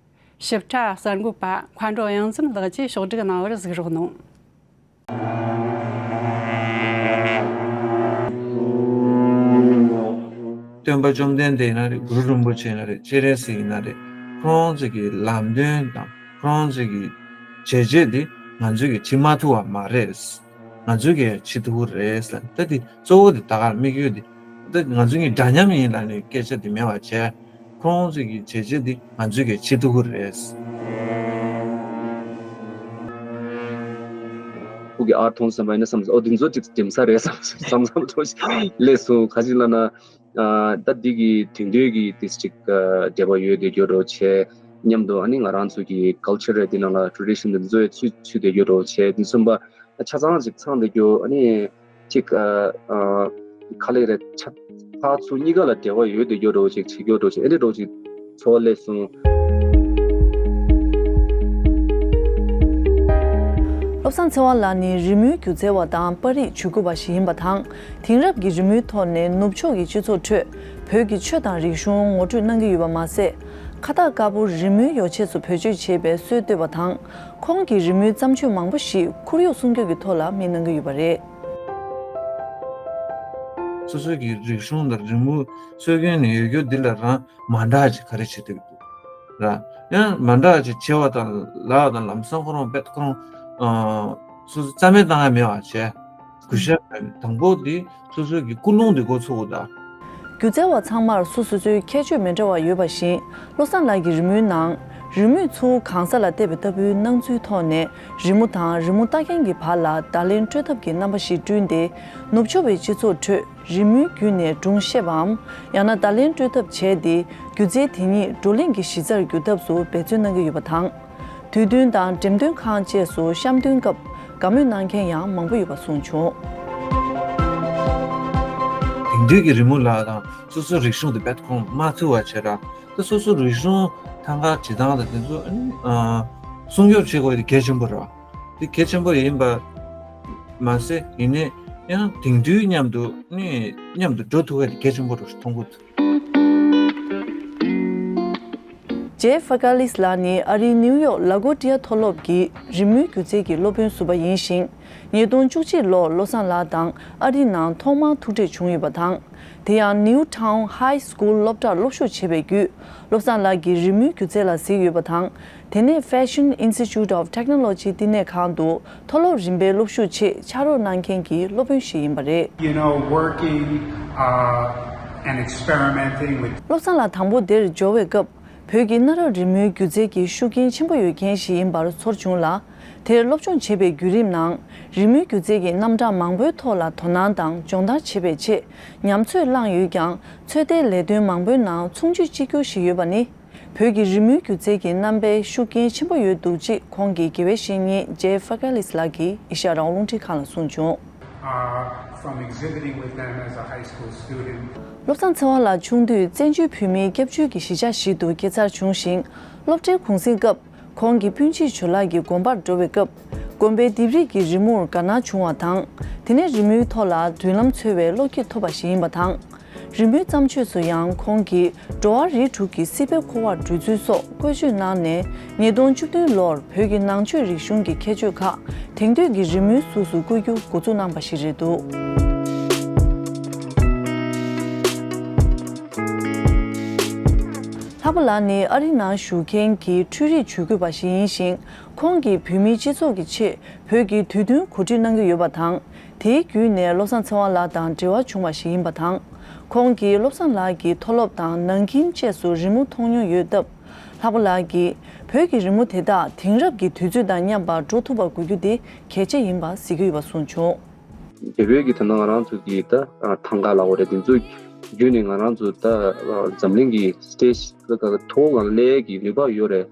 ཞིབ་ཕྲ་གསར་འགོད་པ་མཁའ་འགྲོ་གཡང་འཛོམས་ལགས་ཀྱིས་ཕྱོགས་བསྒྲིགས་གནང་བར་གཟིགས་རོགས་གནང་། སྟོན་པ་བཅོམ་ལྡན་འདས་ཡིན་ན་རེད། གུ་རུ་རིན་པོ་ཆེ་ཡིན་ན་རེད། སྤྱན་རས་གཟིགས་ཡིན་ན་རེད། ཁོང་ཚོ་གི་ལམ་སྟོན་དང་ཁོང་ཚོ་གི་བྱས་རྗེས་འདི་ང་ཚོས་ཀྱིས་བྱེད་མ་ཐུབ་པ་མ་རེད། ང་ཚོས་ཀྱིས་བྱེད་ཐུབ་ཀྱི་རེད་ཟེར། ད་འདི་གཙོ་བོ་འདི་ད་ག་དམིགས་ཡུལ་འདི་ད་ང་ཚོ་གཉིས་འདྲ་མཉམ་ཡིན་ལབ་ནས་སྐད་ཆ་འདི་མེད་པ་བྱས། ཁོང་ཚོས་ཀྱིས་བྱས་རྗེས་འདི་ང་ཚོས་ཀྱིས་བྱེད་ཐུབ་ཀྱི་རེད། ཁོ་གི་ཨར་མཐོང་བསམ་པ་ཡིན་ན་བསམ་སོང་། ཨོ་འདི་ཚོ་ཅིག་འགྲིམ་ས་རེད་བསམ་བསམ་བསམ་ཐོག་ཞིག་སླེབས་སོང་། ག་ཅིག་ལབ་ན། ཨ་ད་འདི་གི་དེང་དུས་ཀྱི་ཏིས་ཅིག་ཨ་འབྲེལ་བ་ཡོད་དེ་ཡོད་རོགས་བྱས། མཉམ་དུ་ཨ་ནི་ང་རང་ཚོ་གི་ཀལ་ཅར་རེད། འདི་ནང་ལ་ཊེ་རེ་ཌི་ཤན་འདི་ཚོ་ཡང་ཚུད་ཚུད་དེ་ཡོད་རོགས་བྱས། འདི་གསུམ་པ་ཆ་ཚང་ཅིག་ཚང་དེ་རྒྱུ་ཨ་ནི་ཅིག་ཨ་ཨ་ག་ལེ་རེད། ཆ་ཕར་ཚུར་གཉིས་ཀ་ལ་འབྲེལ་བ་ཡོད་དེ་ཡོད་རོགས་ཅིག་བྱེད་རྒྱུ་རོགས་ཅིག་ཨ་ནི་རོགས་ཅིག་ཚོར་བ་སླེབས་སོང་། བློ་བཟང་ཚེ་དབང་ལགས་ནི་རི་མོའི་སྒྱུ་རྩལ་བ་དང་པར་རིས་ཇུས་འགོད་པ་ཞིག་ཡིན་པ་དང་། དེང་རབས་ཀྱི་རི་མོའི་ཐོག་ནས་ནུབ་ཕྱོགས་ཀྱི་སྤྱི་ཚོགས་ཁྲོད་བོད་ཀྱི་ཆོས་དང་རིག་གཞུང་ངོ་སྤྲོད་གནང་གི་ཡོད་པ་མ་ཟད། ཁ་བཏགས་དཀར་པོ་རི་མོའི་ཡོ་བྱད་སུ་བེད་སྤྱོད་བྱས་པའི་སྲོལ་བཏོད་པ་དང་། ཁོང་གི་རི་མོའི་བརྩམས་ཆོས་མང་པོ་ཞིག་ཁོར་ཡུག་སྲུང་སྐྱོབ་ཀྱི་ཐོག་ལ་མིང་གནང་གི་ཡོད་པ་རེད། སོ་སོ་གི་རིག་གཞུང་དང་རི་མོ་སྲོལ་རྒྱུན་ནས་ཡོད་རྒྱུ་འདི་ལ་རང་མ་འདྲ་ཅིག་ག་རེ་བྱེད་ཐུབ་ཀྱི་འདུག་ར། ཡང་མ་འདྲ་ཅིག་བྱེད་པ་དང་ལབ་དང་ལམ་སང་ཁོ་རང་དཔེ་ཁོ་རང་ཨ་སོ་སོ་རྩ་མེད་བཏང་ཡ་མེད་པ་བྱས། གུས་ཞབས་དང་པོ་འདི་སོ་སོ་གི་ཀུན་སློང་འདི་འགོ་ཚུགས་དགོས་ད། སྒྱུ་རྩལ་བ་ཚང་མར་སོ་སོ་སོའི་ཁྱད་ཆོས་མི་འདྲ་བ་ཡོད་པ་བཞིན། བློ་བཟང་ལགས་ཀྱི་རི་མོའི་ནང་། རི་མོས་ཚུར་གང་ས་ལ་བལྟས་པའི་ལྟ་བུའི་སྣང་ཚུལ་ཐོག་ནས། རི་མོ་དང་རི་མོ་ལྟ་མཁན་གྱི་བར་ལ་བརྡ་ལན་སྤྲོད་ཐབས་ཀྱི་རྣམ་པ་ཞིག་བསྐྲུན་ཏེ། ནུབ་ཕྱོགས་པའི་སྤྱི་ཚོགས་ཁྲོད་རི་མོའི་བརྒྱུད་ནས་སྒྲུང་བཤད་པའམ། ཡང་ན་བརྡ་ལན་སྤྲོད་ཐབས་བྱས་ཏེ། སྒྱུ་རྩལ་དེ་ཉིད་བགྲོ་གླེང་གི་གཞི་རྩར་འགྱུར་ཐབས་སུ་འབད་བརྩོན་གནང་གི་ཡོད་པ་དང་། དུས་སྟོན་དང་འགྲེམས་སྟོན་ཁང་བཅས་སུ་བཤམས་སྟོན་སྐབས་དགའ་མོས་གནང་མཁན་ཡང་མང་པོ་ཡོད་པ་གསུངས་བྱུང་། དེང་དུས་ཀྱི་རི་མོ་ལ་དང་སོ་སོའི་རིག་གཞུང་དེ་རྦད་ཁོང་མ་ཚུད་པ་བྱས་ར། ད་སོ་སོའི་རིག་གཞུང་ཐང་ག་བྱེད་སྟངས་དང་དེ་ཚོ་ཨ་ནི་ཨ་སྲུང་སྐྱོབ་བྱེད་དགོས་དེ་གལ་ཆེན་པོ་རེད་བ། དེ་གལ་ཆེན་པོ་ཡིན་པ་མ་ཟད་ཡིན་ནའི་ཡང་དེང་དུས་མཉམ་དུ་ནི་མཉམ་དུ་འགྲོ་ཐུབ་པ་དེ་གལ་ཆེན་པོ་རེད་མཐོང་གི་འདུག་ཇེ་ཧྥེ་ཀ་ལིས་ལགས་ནི་ཨ་རིའི་ནིའུ་ཡོག་ལ་གོ་ཏི་ཡ་མཐོ་སློབ་ཀྱི་རི་མོའི་སྒྱུ་རྩལ་གྱི་སློབ་དཔོན་ཟུར་པ་ཡིན་ཞིང་། ཉིས་སྟོང་བཅུ་གཅིག་ལོར་བློ་བཟང་ལགས་དང་ཨ་རི་ནང་ཐོག་མར་ཐུག་འཕྲད་བྱུང་ཡོད་པ་དང་། དེ་ཡང་ནིའུ་ཊའུན་ཧའི་སྐུལ་སློབ་གྲྭར་སློབ་ཞུགས་བྱས་པའི་བརྒྱུད། བློ་བཟང་ལགས་ཀྱིས་རི་མོའི་སྒྱུ་རྩལ་ལ་གཟིགས་ཡོད་པ་དང་། དེ་ནས་Fashion Institute of Technology བསྟི་གནས་ཁང་དུ་མཐོ་སློབ་རིམ་པའི་སློབ་ཞུགས་ཆེད་ཕྱག་རོགས་གནང་མཁན་གྱི་སློབ་དཔོན་ཞིག་ཡིན་པ་རེད། You know, working, uh, and experimenting with བློ་བཟང་ལགས་དང་པོ་འདིར་འབྱོར་བའི་སྐབས། བོད་ཀྱི་གནའ་རབས་རི་མོའི་སྒྱུ་རྩལ་གྱི་ཤུགས་རྐྱེན་ཆེན་པོ་ཡོད་མཁན་ཞིག་ཡིན་པར་ཚོར་བྱུང་ལ། དེར་སློབ་སྦྱོང་བྱེད་པའི་བརྒྱུད་རིམ་ནང་། རི་མོའི་སྒྱུ་རྩལ་གྱི་རྣམ་གྲངས་མང་པོའི་ཐོག་ལ་དོ་སྣང་དང་སྦྱོང་བརྡར་བྱེད་པའི་ཆེད་ཉམས་ཚོད་བླངས་ཡོད་ཀྱང་། ཚོད་ལྟའི་ལས་དོན་མང་པོའི་ནང་མཚུངས་ཆོས་གཅིག་གྱུར་ཞིག་ཡོད་པ་ནི། བོད་ཀྱི་རི་མོའི་སྒྱུ་རྩལ་གྱི་རྣམ་པའི་ཤུགས་རྐྱེན་ཆེན་པོ་ཡོད་འདུག་ཅེས་ཁོང་གི་དགེ་བའི་བཤེས་གཉེན་ཇེ་ཧྥེ་ཀ་ལིས་ལགས་ཀྱིས་ཨེ་ཤ་ཡ་རང་དབང་རླུང་འཕྲིན་ཁང་ལ་གསུངས་བྱུང་། Uh, from exhibiting with them as a high school student. བློ་བཟང་ཚེ་དབང་ལགས་ཆུང་དུས་བཙན་བྱོལ་བོད་མིའི་སྐྱབས་བཅོལ་གྱི་གཞིས་ཆགས་ཤིག་ཏུ་སྐྱེས་འཚར་བྱུང་ཞིང་། སློབ་གྲྭའི་གུང་གསེང་སྐབས། ཁོང་གི་སྤུན་མཆེད་ཇོ་ལགས་ཀྱི་དགོན་པར་འགྲོ་བའི་སྐབས། དགོན་པའི་ལྡེབས་རིས་ཀྱི་རི་མོར་དགའ་སྣང་བྱུང་བ་དང་། དེ་ནས་རི་མོའི་ཐོག་ལ་མདུན་ལམ་འཚོལ་བའི་བློ་སྐྱེད་ཐོབ་པ་ཞིག་ཡིན་པ་དང་། རི་མོའི་བརྩམས་ཆོས་སུ་ཡང་ཁོང་གིས་འགྲོ་བ་རིགས་དྲུག་གི་སྲིད་པའི་འཁོར་བར་བགྲོད་ཚུལ་སོགས་བཀོལ་སྤྱོད་གནང་ནས། ཉིས་སྟོང་བཅུ་བདུན་ལོར་བོད་ཀྱི་ནང་ཆོས་རིག་གཞུང་གི་ཁྱད་ཆོས་ཁག་དེང་དུས་ཀྱི་རི་མོའི་གཟུགས་སུ་བཀོད་རྒྱུ་འགོ་འཛུགས་གནང་པ་ཞིག་རེད་འདུག། ལྷག་པ་ལགས་ནི་ཨ་རིའི་ནང་བཞུགས་མཁན་གྱི་འཕྲུལ་རིག་ཇུས་འགོད་པ་ཞིག་ཡིན་ཞིང་། ཁོང་གིས་བོད་མིའི་སྤྱི་ཚོགས་ཀྱི་ཆེད་བོད་ཀྱི་དུས་སྟོན་གོ་སྒྲིག་གནང་གི་ཡོད་པ་དང་། དེའི་བརྒྱུད་ནས་བློ་བཟང་ཚེ་དབང་ལགས་དང་འབྲེལ་བ་བྱུང་བ་ཞིག་ཡིན་པ་དང་། ཁོང་གིས་བློ་བཟང་ལགས་ཀྱི་མཐོ་སློབ་དང་ནང་ཁྱིམ་བཅས་སུ་རི་མོ་མཐོང་མྱོང་ཡོད་སྟབས། ལྷག་པ་ལགས་ཀྱིས་བོད་ཀྱི་རི་མོ་དེ་དག་དེང་རབས་ཀྱི་དུས་ཚོད་དང་མཉམ་པར་འགྲོ་ཐུབ་པ་དགོས་རྒྱུ་དེ་གལ་ཆེ་ཡིན་པ་གཟིགས་ཀྱི་ཡོད་པ་གསུངས་བྱུང་། བོད་བོད་ཀྱི་ད་ལྟ་ང་རང་ཚོ་གི་ད་ཐང་ག་ལ་འོ་རེད། དེ་ཚོ་བརྒྱུད་ནས་ང་རང་ཚོ་ད་འཛམ་གླིང་གི་སི་ཊེ་ཇི་ལ་ད་མཐོ་བོ་སྒང་སླེབས་ཀྱི་ནུས་པ་ཡོད་རེད།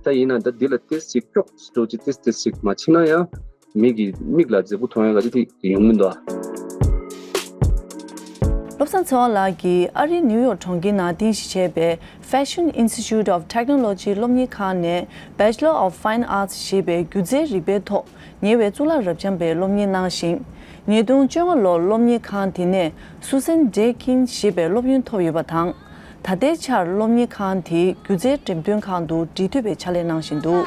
ད་ཡིན་ན་ད་འདི་ལ་ཏོག་ཙམ་ཅིག་ཀྱོག་ཙམ་འགྲོ་ཅིག་ཏོག་ཙམ་ཏོག་ཙམ་ཅིག་མ་ཕྱིན་ན་ཡང་མི་གི་མིག་ལ་མཛེས་པོ་མཐོང་ཡ་ག་ཅིག་དེ་ཡོང་མི་འདུག་ཨ། བློ་བཟང་ཚེ་དབང་ལགས་ཀྱིས་ཨ་རིའི་ནིའུ་ཡོག་གྲོང་ཁྱེར་ནང་རྟེན་གཞི་བྱས་པའི་Fashion Institute of Technology སློབ་གཉེར་ཁང་ནས་Bachelor of Fine Arts ཞེས་པའི་སྒྱུ་རྩལ་རིག་པའི་ཐོག་ཉེ་བའི་གཙུག་ལག་རབ་འབྱམས་པའི་སློབ་གཉེར་གནང་ཞིང་། ཉིས་སྟོང་བཅོ་ལྔ་ལོར་སློབ་གཉེར་ཁང་དེ་ནས་Susan Daykin ཞེས་པའི་སློབ་ཡོན་ཐོབ་ཡོད་པ་དང་། ད་ལྟའི་ཆར་སློབ་གཉེར་ཁང་དེའི་སྒྱུ་རྩལ་འགྲེམས་སྟོན་ཁང་དུ་འབྲེལ་མཐུད་པའི་ཕྱག་ལས་གནང་བཞིན་འདུག།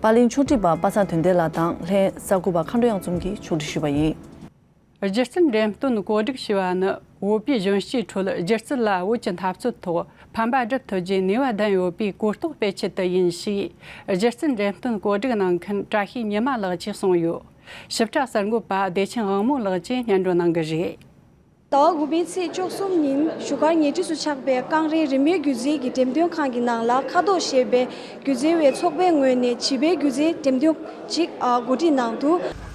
པར་ལེན་ཕྱོགས་སྒྲིག་པ་པ་སངས་དོན་ལྡན་ལགས་དང་ལྷན་གསར་འགོད་པ་མཁའ་འགྲོ་གཡང་འཛོམས་ཀྱིས་ཕྱོགས་སྒྲིག་ཞུས་པ་ཡིན། སྒྱུ་རྩལ་འགྲེམས་སྟོན་གོ་སྒྲིག་ཞུས་པ་ནི་བོད་པའི་གཞོན་སྐྱེས་ཁྲོད་སྒྱུ་རྩལ་ལ་བོད་ཀྱི་འཐབ་རྩོད་ཐོག་ཕན་པ་སྒྲུབ་ཐུབ་རྒྱུའི་ནུས་པ་ལྡན་ཡོད་པའི་གོ་རྟོགས་སྤེལ་ཆེད་དུ་ཡིན་ཞེས། སྒྱུ་རྩལ་འགྲེམས་སྟོན་གོ་སྒྲིག་གནང་མཁན་བཀྲ་ཤིས་ཉི་མ་ལགས་ཀྱིས་གསུངས་ཡོད། ཞིབ་ཕྲ་གསར་འགོད་པ་བདེ་ཆེན་དབང་མོ་ལགས་ཀྱིས་སྙན་སྒྲོན་གནང་གི་རེད། ཟླ་བ་དགུ་པའི་ཚེས་བཅུ་གསུམ་ཉིན་བཞུགས་སྒར་ཉེ་འཁྲིས་སུ་ཆགས་པའི་ཀང་རའི་རི་མོའི་སྒྱུ་རྩལ་གྱི་འགྲེམས་སྟོན་ཁང་གི་ནང་ལ་ཁ་དོག་ཞེས་པའི་སྒྱུ་རྩལ་བའི་ཚོགས་པའི་ངོས་ནས་བྱིས་པའི་སྒྱུ་རྩལ་འགྲེམས་སྟོན་ཅིག་གོ་སྒྲིག་གནང་འདུག།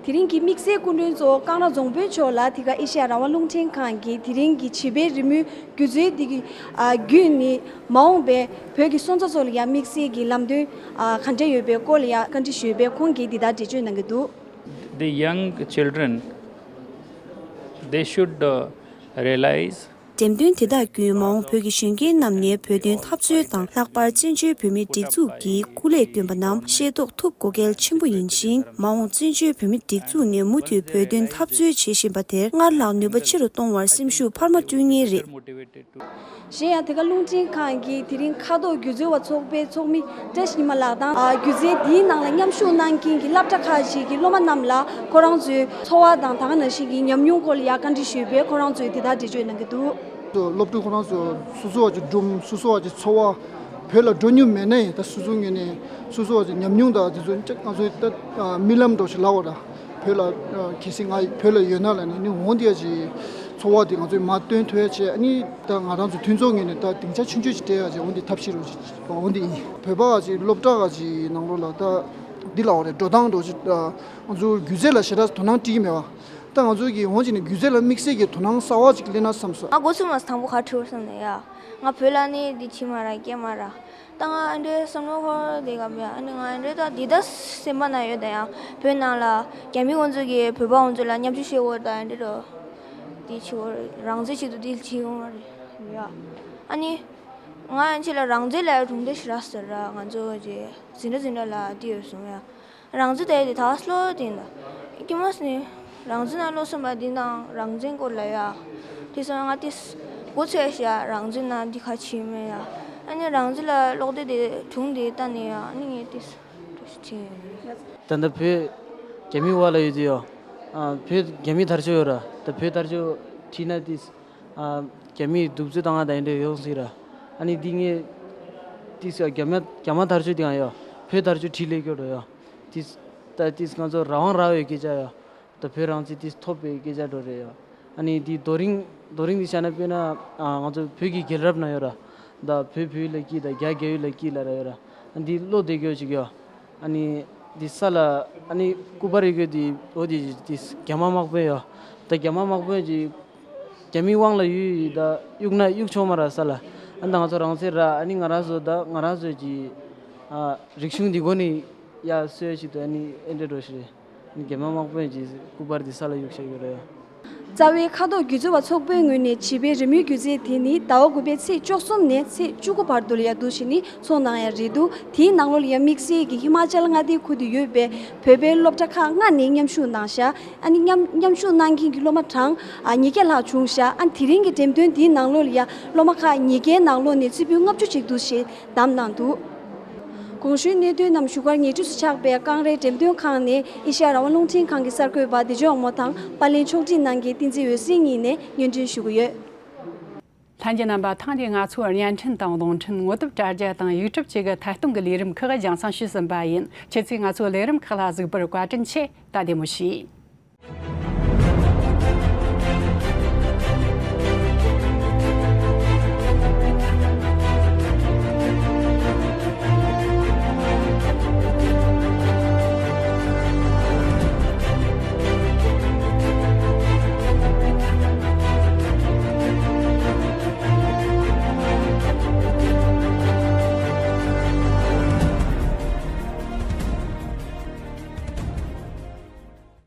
དེ་རིང་གི་དམིགས་བསལ་སྐུ་མགྲོན་གཙོ་བོ་ཀང་ར་རྫོང་དཔོན་མཆོག་ལ་དེ་ག་ཨེ་ཤེ་ཡ་རང་དབང་རླུང་འཕྲིན་ཁང་གིས་དེ་རིང་གི་བྱིས་པའི་རི་མོའི་སྒྱུ་རྩལ་འདི་གི་ཨ་བརྒྱུད་ནས་མ་འོངས་པའི་བོད་ཀྱི་སོན་རྩ་ཚོ་ལ་ཡང་དམིགས་བསལ་གྱི་ལམ་སྟོན་ཨ་ག་འདྲ་ཡོད་པའི་སྐོར་ལ་ཡང་བཀའ་འདྲི་ཞུས་པས། ཁོང་གིས་འདི་ལྟར་འགྲེལ་བརྗོད་གནང་གི་འདུག། The young children, they should uh, realize འགྲེམས་སྟོན་དེ་དག་བརྒྱུད་མ་འོངས་བོད་ཀྱི་གཞོན་སྐྱེས་རྣམས་ནས་བོད་དོན་འཐབ་རྩོད་དང་ལྷག་པར་བཙན་བྱོལ་བོད་མིའི་སྒྲིག་འཛུགས་ཀྱི་སྐུ་ལས་བསྐྱོན་པ་རྣམས་ཤེས་རྟོགས་ཐུབ་དགོས་གལ་ཆེན་པོ་ཡིན་ཞིང་། མ་འོངས་བཙན་བྱོལ་བོད་མིའི་སྒྲིག་འཛུགས་ནས་མུ་མཐུད་བོད་དོན་འཐབ་རྩོད་བྱེད་བཞིན་པ་དེར་སྔར་ལྷག་ནུས་པ་ཆེ་རུ་གཏོང་བར་སེམས་ཤུགས་འཕར་མ་བསྐྲུན་ངེས་རེད། གཞན་ཡང་དེ་ག་རླུང་འཕྲིན་ཁང་གིས་དེ་རིང་ཁ་དོག་སྒྱུ་རྩལ་བ་ཚོགས་པའི་ཚོགས་མི་བཀྲ་ཤིས་ཉི་མ་ལགས་དང་། ཨ་སྒྱུ་རྩལ་འདིའི་ནང་ལ་མཉམ་ཞུགས་གནང་མཁན་གྱི་སློབ་གྲྭ་ཁག་ཅིག་གི་སློབ་མ་རྣམས་ལ་ཁོ་རང་ཚོའི་ཚོར་བ་དང་ད་ག་ནང་བཞིན་གྱི་ཉམས་མྱོང་སྐོར་ལ་ཡང་བཀའ་འདྲི་ཞུས་པས། ཁོ་རང་ཚོས་འདི་ལྟར་འགྲེལ་བརྗོད་གནང་གི་འདུག། སློབ་ཕྲུག་ཁོ་རང་ཚོ་སོ་སོ་བ་གི་སྒྲུང་། སོ་སོ་བ་གི་ཚོར་བ། བོད་ལ་འགྲོ་མྱོང་མེད་ན་ཡང་ད་སོ་སོ་ངོས་ནས་སོ་སོ་བ་གི་ཉམས་མྱོང་དང་དེ་ཚོ་ང་ཚོའི་ད་རྨི་ལམ་འདྲ་ཞིག་ལབ་དགོས་ར། བོད་ལ་གལ་སྲིད་ང་བོད་ལ་ཡོད་ན་ལབ་ནས་ནི་འོ་འདི་ཡ་གི་ཚོར་བ་དེ་ང་ཚོས་མར་སྟོན་ཐུབ་ཡ་བྱས། ཨ་ནི་ད་ང་རང་ཚོ་མཐུན་ཚོགས་ངོས་ནས་ད་སྡིངས་ཆ་ཆུང་ཆུང་ཞིག་སྤྲད་ཡ་བྱས། འོ་འདི་ཐབས་ཤེས་རོགས་ཞིག་འོ་འདི་ཡིན། བོད་པ་བ་གི་སློབ་གྲྭ་བ་གི་ནང་ལོགས་ལ་ད་འདི་ལབ་དགོས་རེད། འགྲོ་སྟངས་འདྲ་ཞིག་ང་ཚོ་སྒྱུ་རྩལ་ལ་ཞེ་དྲག་དོ་སྣང་སྤྲད་ཀྱི་མེད་པ། ད་ང་ཚོ་གི་འོང་ཅིག་ནས་སྒྱུ་རྩལ་ལ་དམིགས་བསལ་གྱི་དོ་སྣང་གསར་བ་ཅིག་སླེབས་ན་བསམ་སོང་། ང་འགོ་ཚུགས་མ་དང་པོ་ག་རེ་བྲིས་པ་བསམ་ནས་ཡ། ང་བོད་ལ་ནི་འདི་བྱེད་མ་ར་སྐྱེས་མ་ར། ད་ང་ཨ་འདྲའི་བསམ་བློ་འཁོར་དེ་ག་མེད། ཨ་ནི་ང་ཨ་འདྲའི་ད་འདི་ད་སེམས་པ་ན་ཡོད་ད། ཡང་བོད་ནང་ལ་རྒྱ་མི་ཁོང་ཚོ་གིས་བོད་པ་ཁོང་ཚོ་ལ་བརྙས་བཅོས་བྱེད་འོ་ད་ཨ་འདྲའི་འགྲོ། འདི་བྱེད་འོ་རང་བཙན་ཆེད་དུ་འདི་བྱེད་འོ་རེད་ཡ། ཨ་ནི་ང་ཁྱེད་ལ་རང་བཙན་ལ་གྲུང་བདེ་ཞེ་དྲག་ཟེར་ར། ང་ཚོ་གི་འཛིན་གྲྭ་འཛིན་གྲྭ་ལ་འདི་ཡོད་སོང་ཡ། རང་བཙན་དེ་དེ་ད་སློབ་དེ་ཡིན་ད། ཀྱི་མ་སི་ནི་རང་བཙན་ན་སློབ་སོང་པ་འདི་དང་རང་བཙན་སྐོར་ལ་ཡ། དེ་སོང་ང་དེ་འགོ་ཚུགས་ཤ། རང་བཙན་ན་འདི་ཁ་ཆེ་མེད་ཡ། ཨ་ནི་རང་བཙན་ལ་སློབ་དེ་དེ་དྲུང་དེ་ལྟ་ནས་ཡ། ཨ་ནི་ངས་དེ་ཁྲིད་ཡོད། ད་ལྟ་བོད་རྒྱ་མི་བ་ལ་ཡོད་དུས་ཡ། ཨ་བོད་རྒྱ་མི་དར་ལྕོག་ཡོད་ར། ད་བོད་དར་ལྕོག་ཁྲིད་ན་དེ། ཨ་རྒྱ་མིས་གདུག་རྩུབ་བཏང་ང་ད་ཡིན་འདྲ་ཡོང་སྲིད་ར། ཨ་ནི་འདི་ངས་དེ་རྒྱ་མི་རྒྱ་མ་དར་ལྕོག་དེ་ཡང་ཡ། བོད་དར་ལྕོག་ཁྲིད་ལས་སྐྱོ་འགྲོ་ཡ། དེ་ད་དེ་ང་ཚོ་རང་དབང་རག་པའི་སྐད་ཆ་ཡ། ད་བོད་རང་བཙན་དེ་ཐོབ་པའི་སྐད་ཆ་འགྲོ་རེད་ཡ། ཨ་ནི་དེ་རྡོ་རིང་རྡོ་རིང་དེ་བཤད་ན། དཔེར་ན་ཨ་ང་ཚོ་བོད་ཀྱི་རྒྱལ་རབས་ན་ཡོད་ར། ད་བོད་བོད་ལ་སྐྱིད་ད་རྒྱ་རྒྱ་ཡུལ་ལ་སྐྱིད་ལ་ར་ཡོད་ར། ཨ་འདི་བློ་བདེ་སྐྱོ་ཅིག་ཡ། ཨ་ནི་འདི་ས་ལ་ཨ་ནི་སྐུ་པར་ཡོད་གི་འདི་འོ་འདི་འདི་རྒྱ་མ་དམག་དཔོན་ཡ། ད་རྒྱ་མ་དམག་དཔོན་གྱི་རྒྱ་མིའི་དབང་ལ་ཡོད་ཡོད་ད་གཡུག་ན་གཡུག་ཆོག་མ་ར་ས་ལ། ཨ་ད་ང་ཚོ་རང་བཙན་ར། ཨ་ནི་ང་རང་ཚོ་ད་ང་རང་ཚོ་གྱི་ ཨ། རིག་གཞུང་འདི་གོ་ནི་ཡ་སོས་ཞིག་ཏུ་ཨ་ནི་ཨེ་འདྲ་འགྲོ་ཞིག་རེད། ཨ་ནི་རྒྱ་མི་དམག་དཔོན་གྱི་སྐུ་པར་འདི་ས་ལ་གཡུག་བཞག་ཡོད་རེད། རྩ་བའི་ཁ་ཐོག་སྒྱུ་རྩལ་བ་ཚོགས་པའི་ངོས་ནས་བྱིས་པའི་རི་མོའི་སྒྱུ་རྩལ་དེ་ནི་ཟླ་བ་དགུ་པའི་ཚེས་བཅུ་གསུམ་ནས་ཚེས་བཅུ་དགུ་བར་དུ་ལ་ཡ་འདུག་བྱས་ནས་ཚོགས་གནང་ཡ་རེད་འདུག་དེའི་ནང་ལོགས་ལ་ཡ་དམིགས་བསལ་གྱི་ཧི་མ་ཅལ་མངའ་སྡེའི་ཁུལ་དུ་ཡོད་པའི་བོད་པའི་སློབ་གྲྭ་ཁག་ལྔ་ནས་མཉམ་ཞུགས་གནང་ཤག་ཨ་ནི་མཉམ་མཉམ་ཞུགས་གནང་མཁན་གྱི་སློབ་མ་གྲངས་ཨ་ཉིས་བརྒྱ་ལྷག་བྱུང་ཤག་ཨ་ནི་དེ་རིང་གི་འགྲེམས་སྟོན་འདིའི་ནང་ལོགས་ལ་ཡ་སློབ་མ་ཁག་ཉིས་བརྒྱའི་ནང་ལོགས་ནས་རྩེ་ཕུད་ལྔ་བཅུ་ཅིག་འདུག་ཞེས་བདམས་གནང་འདུག་གོང་ཞུས་གནད་དོན་རྣམས་བཞུགས་སྒར་ཉེ་འཁྲིས་སུ་ཆགས་པའི་ཀང་རའི་འགྲེམས་སྟོན་ཁང་ནས་ཨེ་ཤ་ཡ་རང་དབང་རླུང་འཕྲིན་ཁང་གི་གསར་འགོད་པ་བདེ་སྐྱོང་དབང་མོ་དང་པར་ལེན་ཕྱོགས་སྒྲིག་གནང་མཁན་བསྟན་འཛིན་འོད་ཟེར་གཉིས་ནས་སྙན་སྒྲོན་ཞུ་གི་ཡོད། ལྷན་རྒྱས་རྣམ་པ། ཐེངས་འདིའི་ང་ཚོའི་བརྙན་འཕྲིན་དང་རླུང་འཕྲིན་ངོ་དེབ་དྲ་རྒྱ་དང་ཡུ་ཊུབ་བཅས་ཀྱི་ཐད་གཏོང་གི་ལས་རིམ་ཁག་རྒྱང་སྲིང་ཞུས་ཟིན་པ་ཡིན། ཁྱེད་ཚོས་ང་ཚོའི་ལས་རིམ་ཁག་ལ་གཟིགས་པར་བཀའ་དྲིན་ཆེ། ད་བདེ་མོ་བྱོས།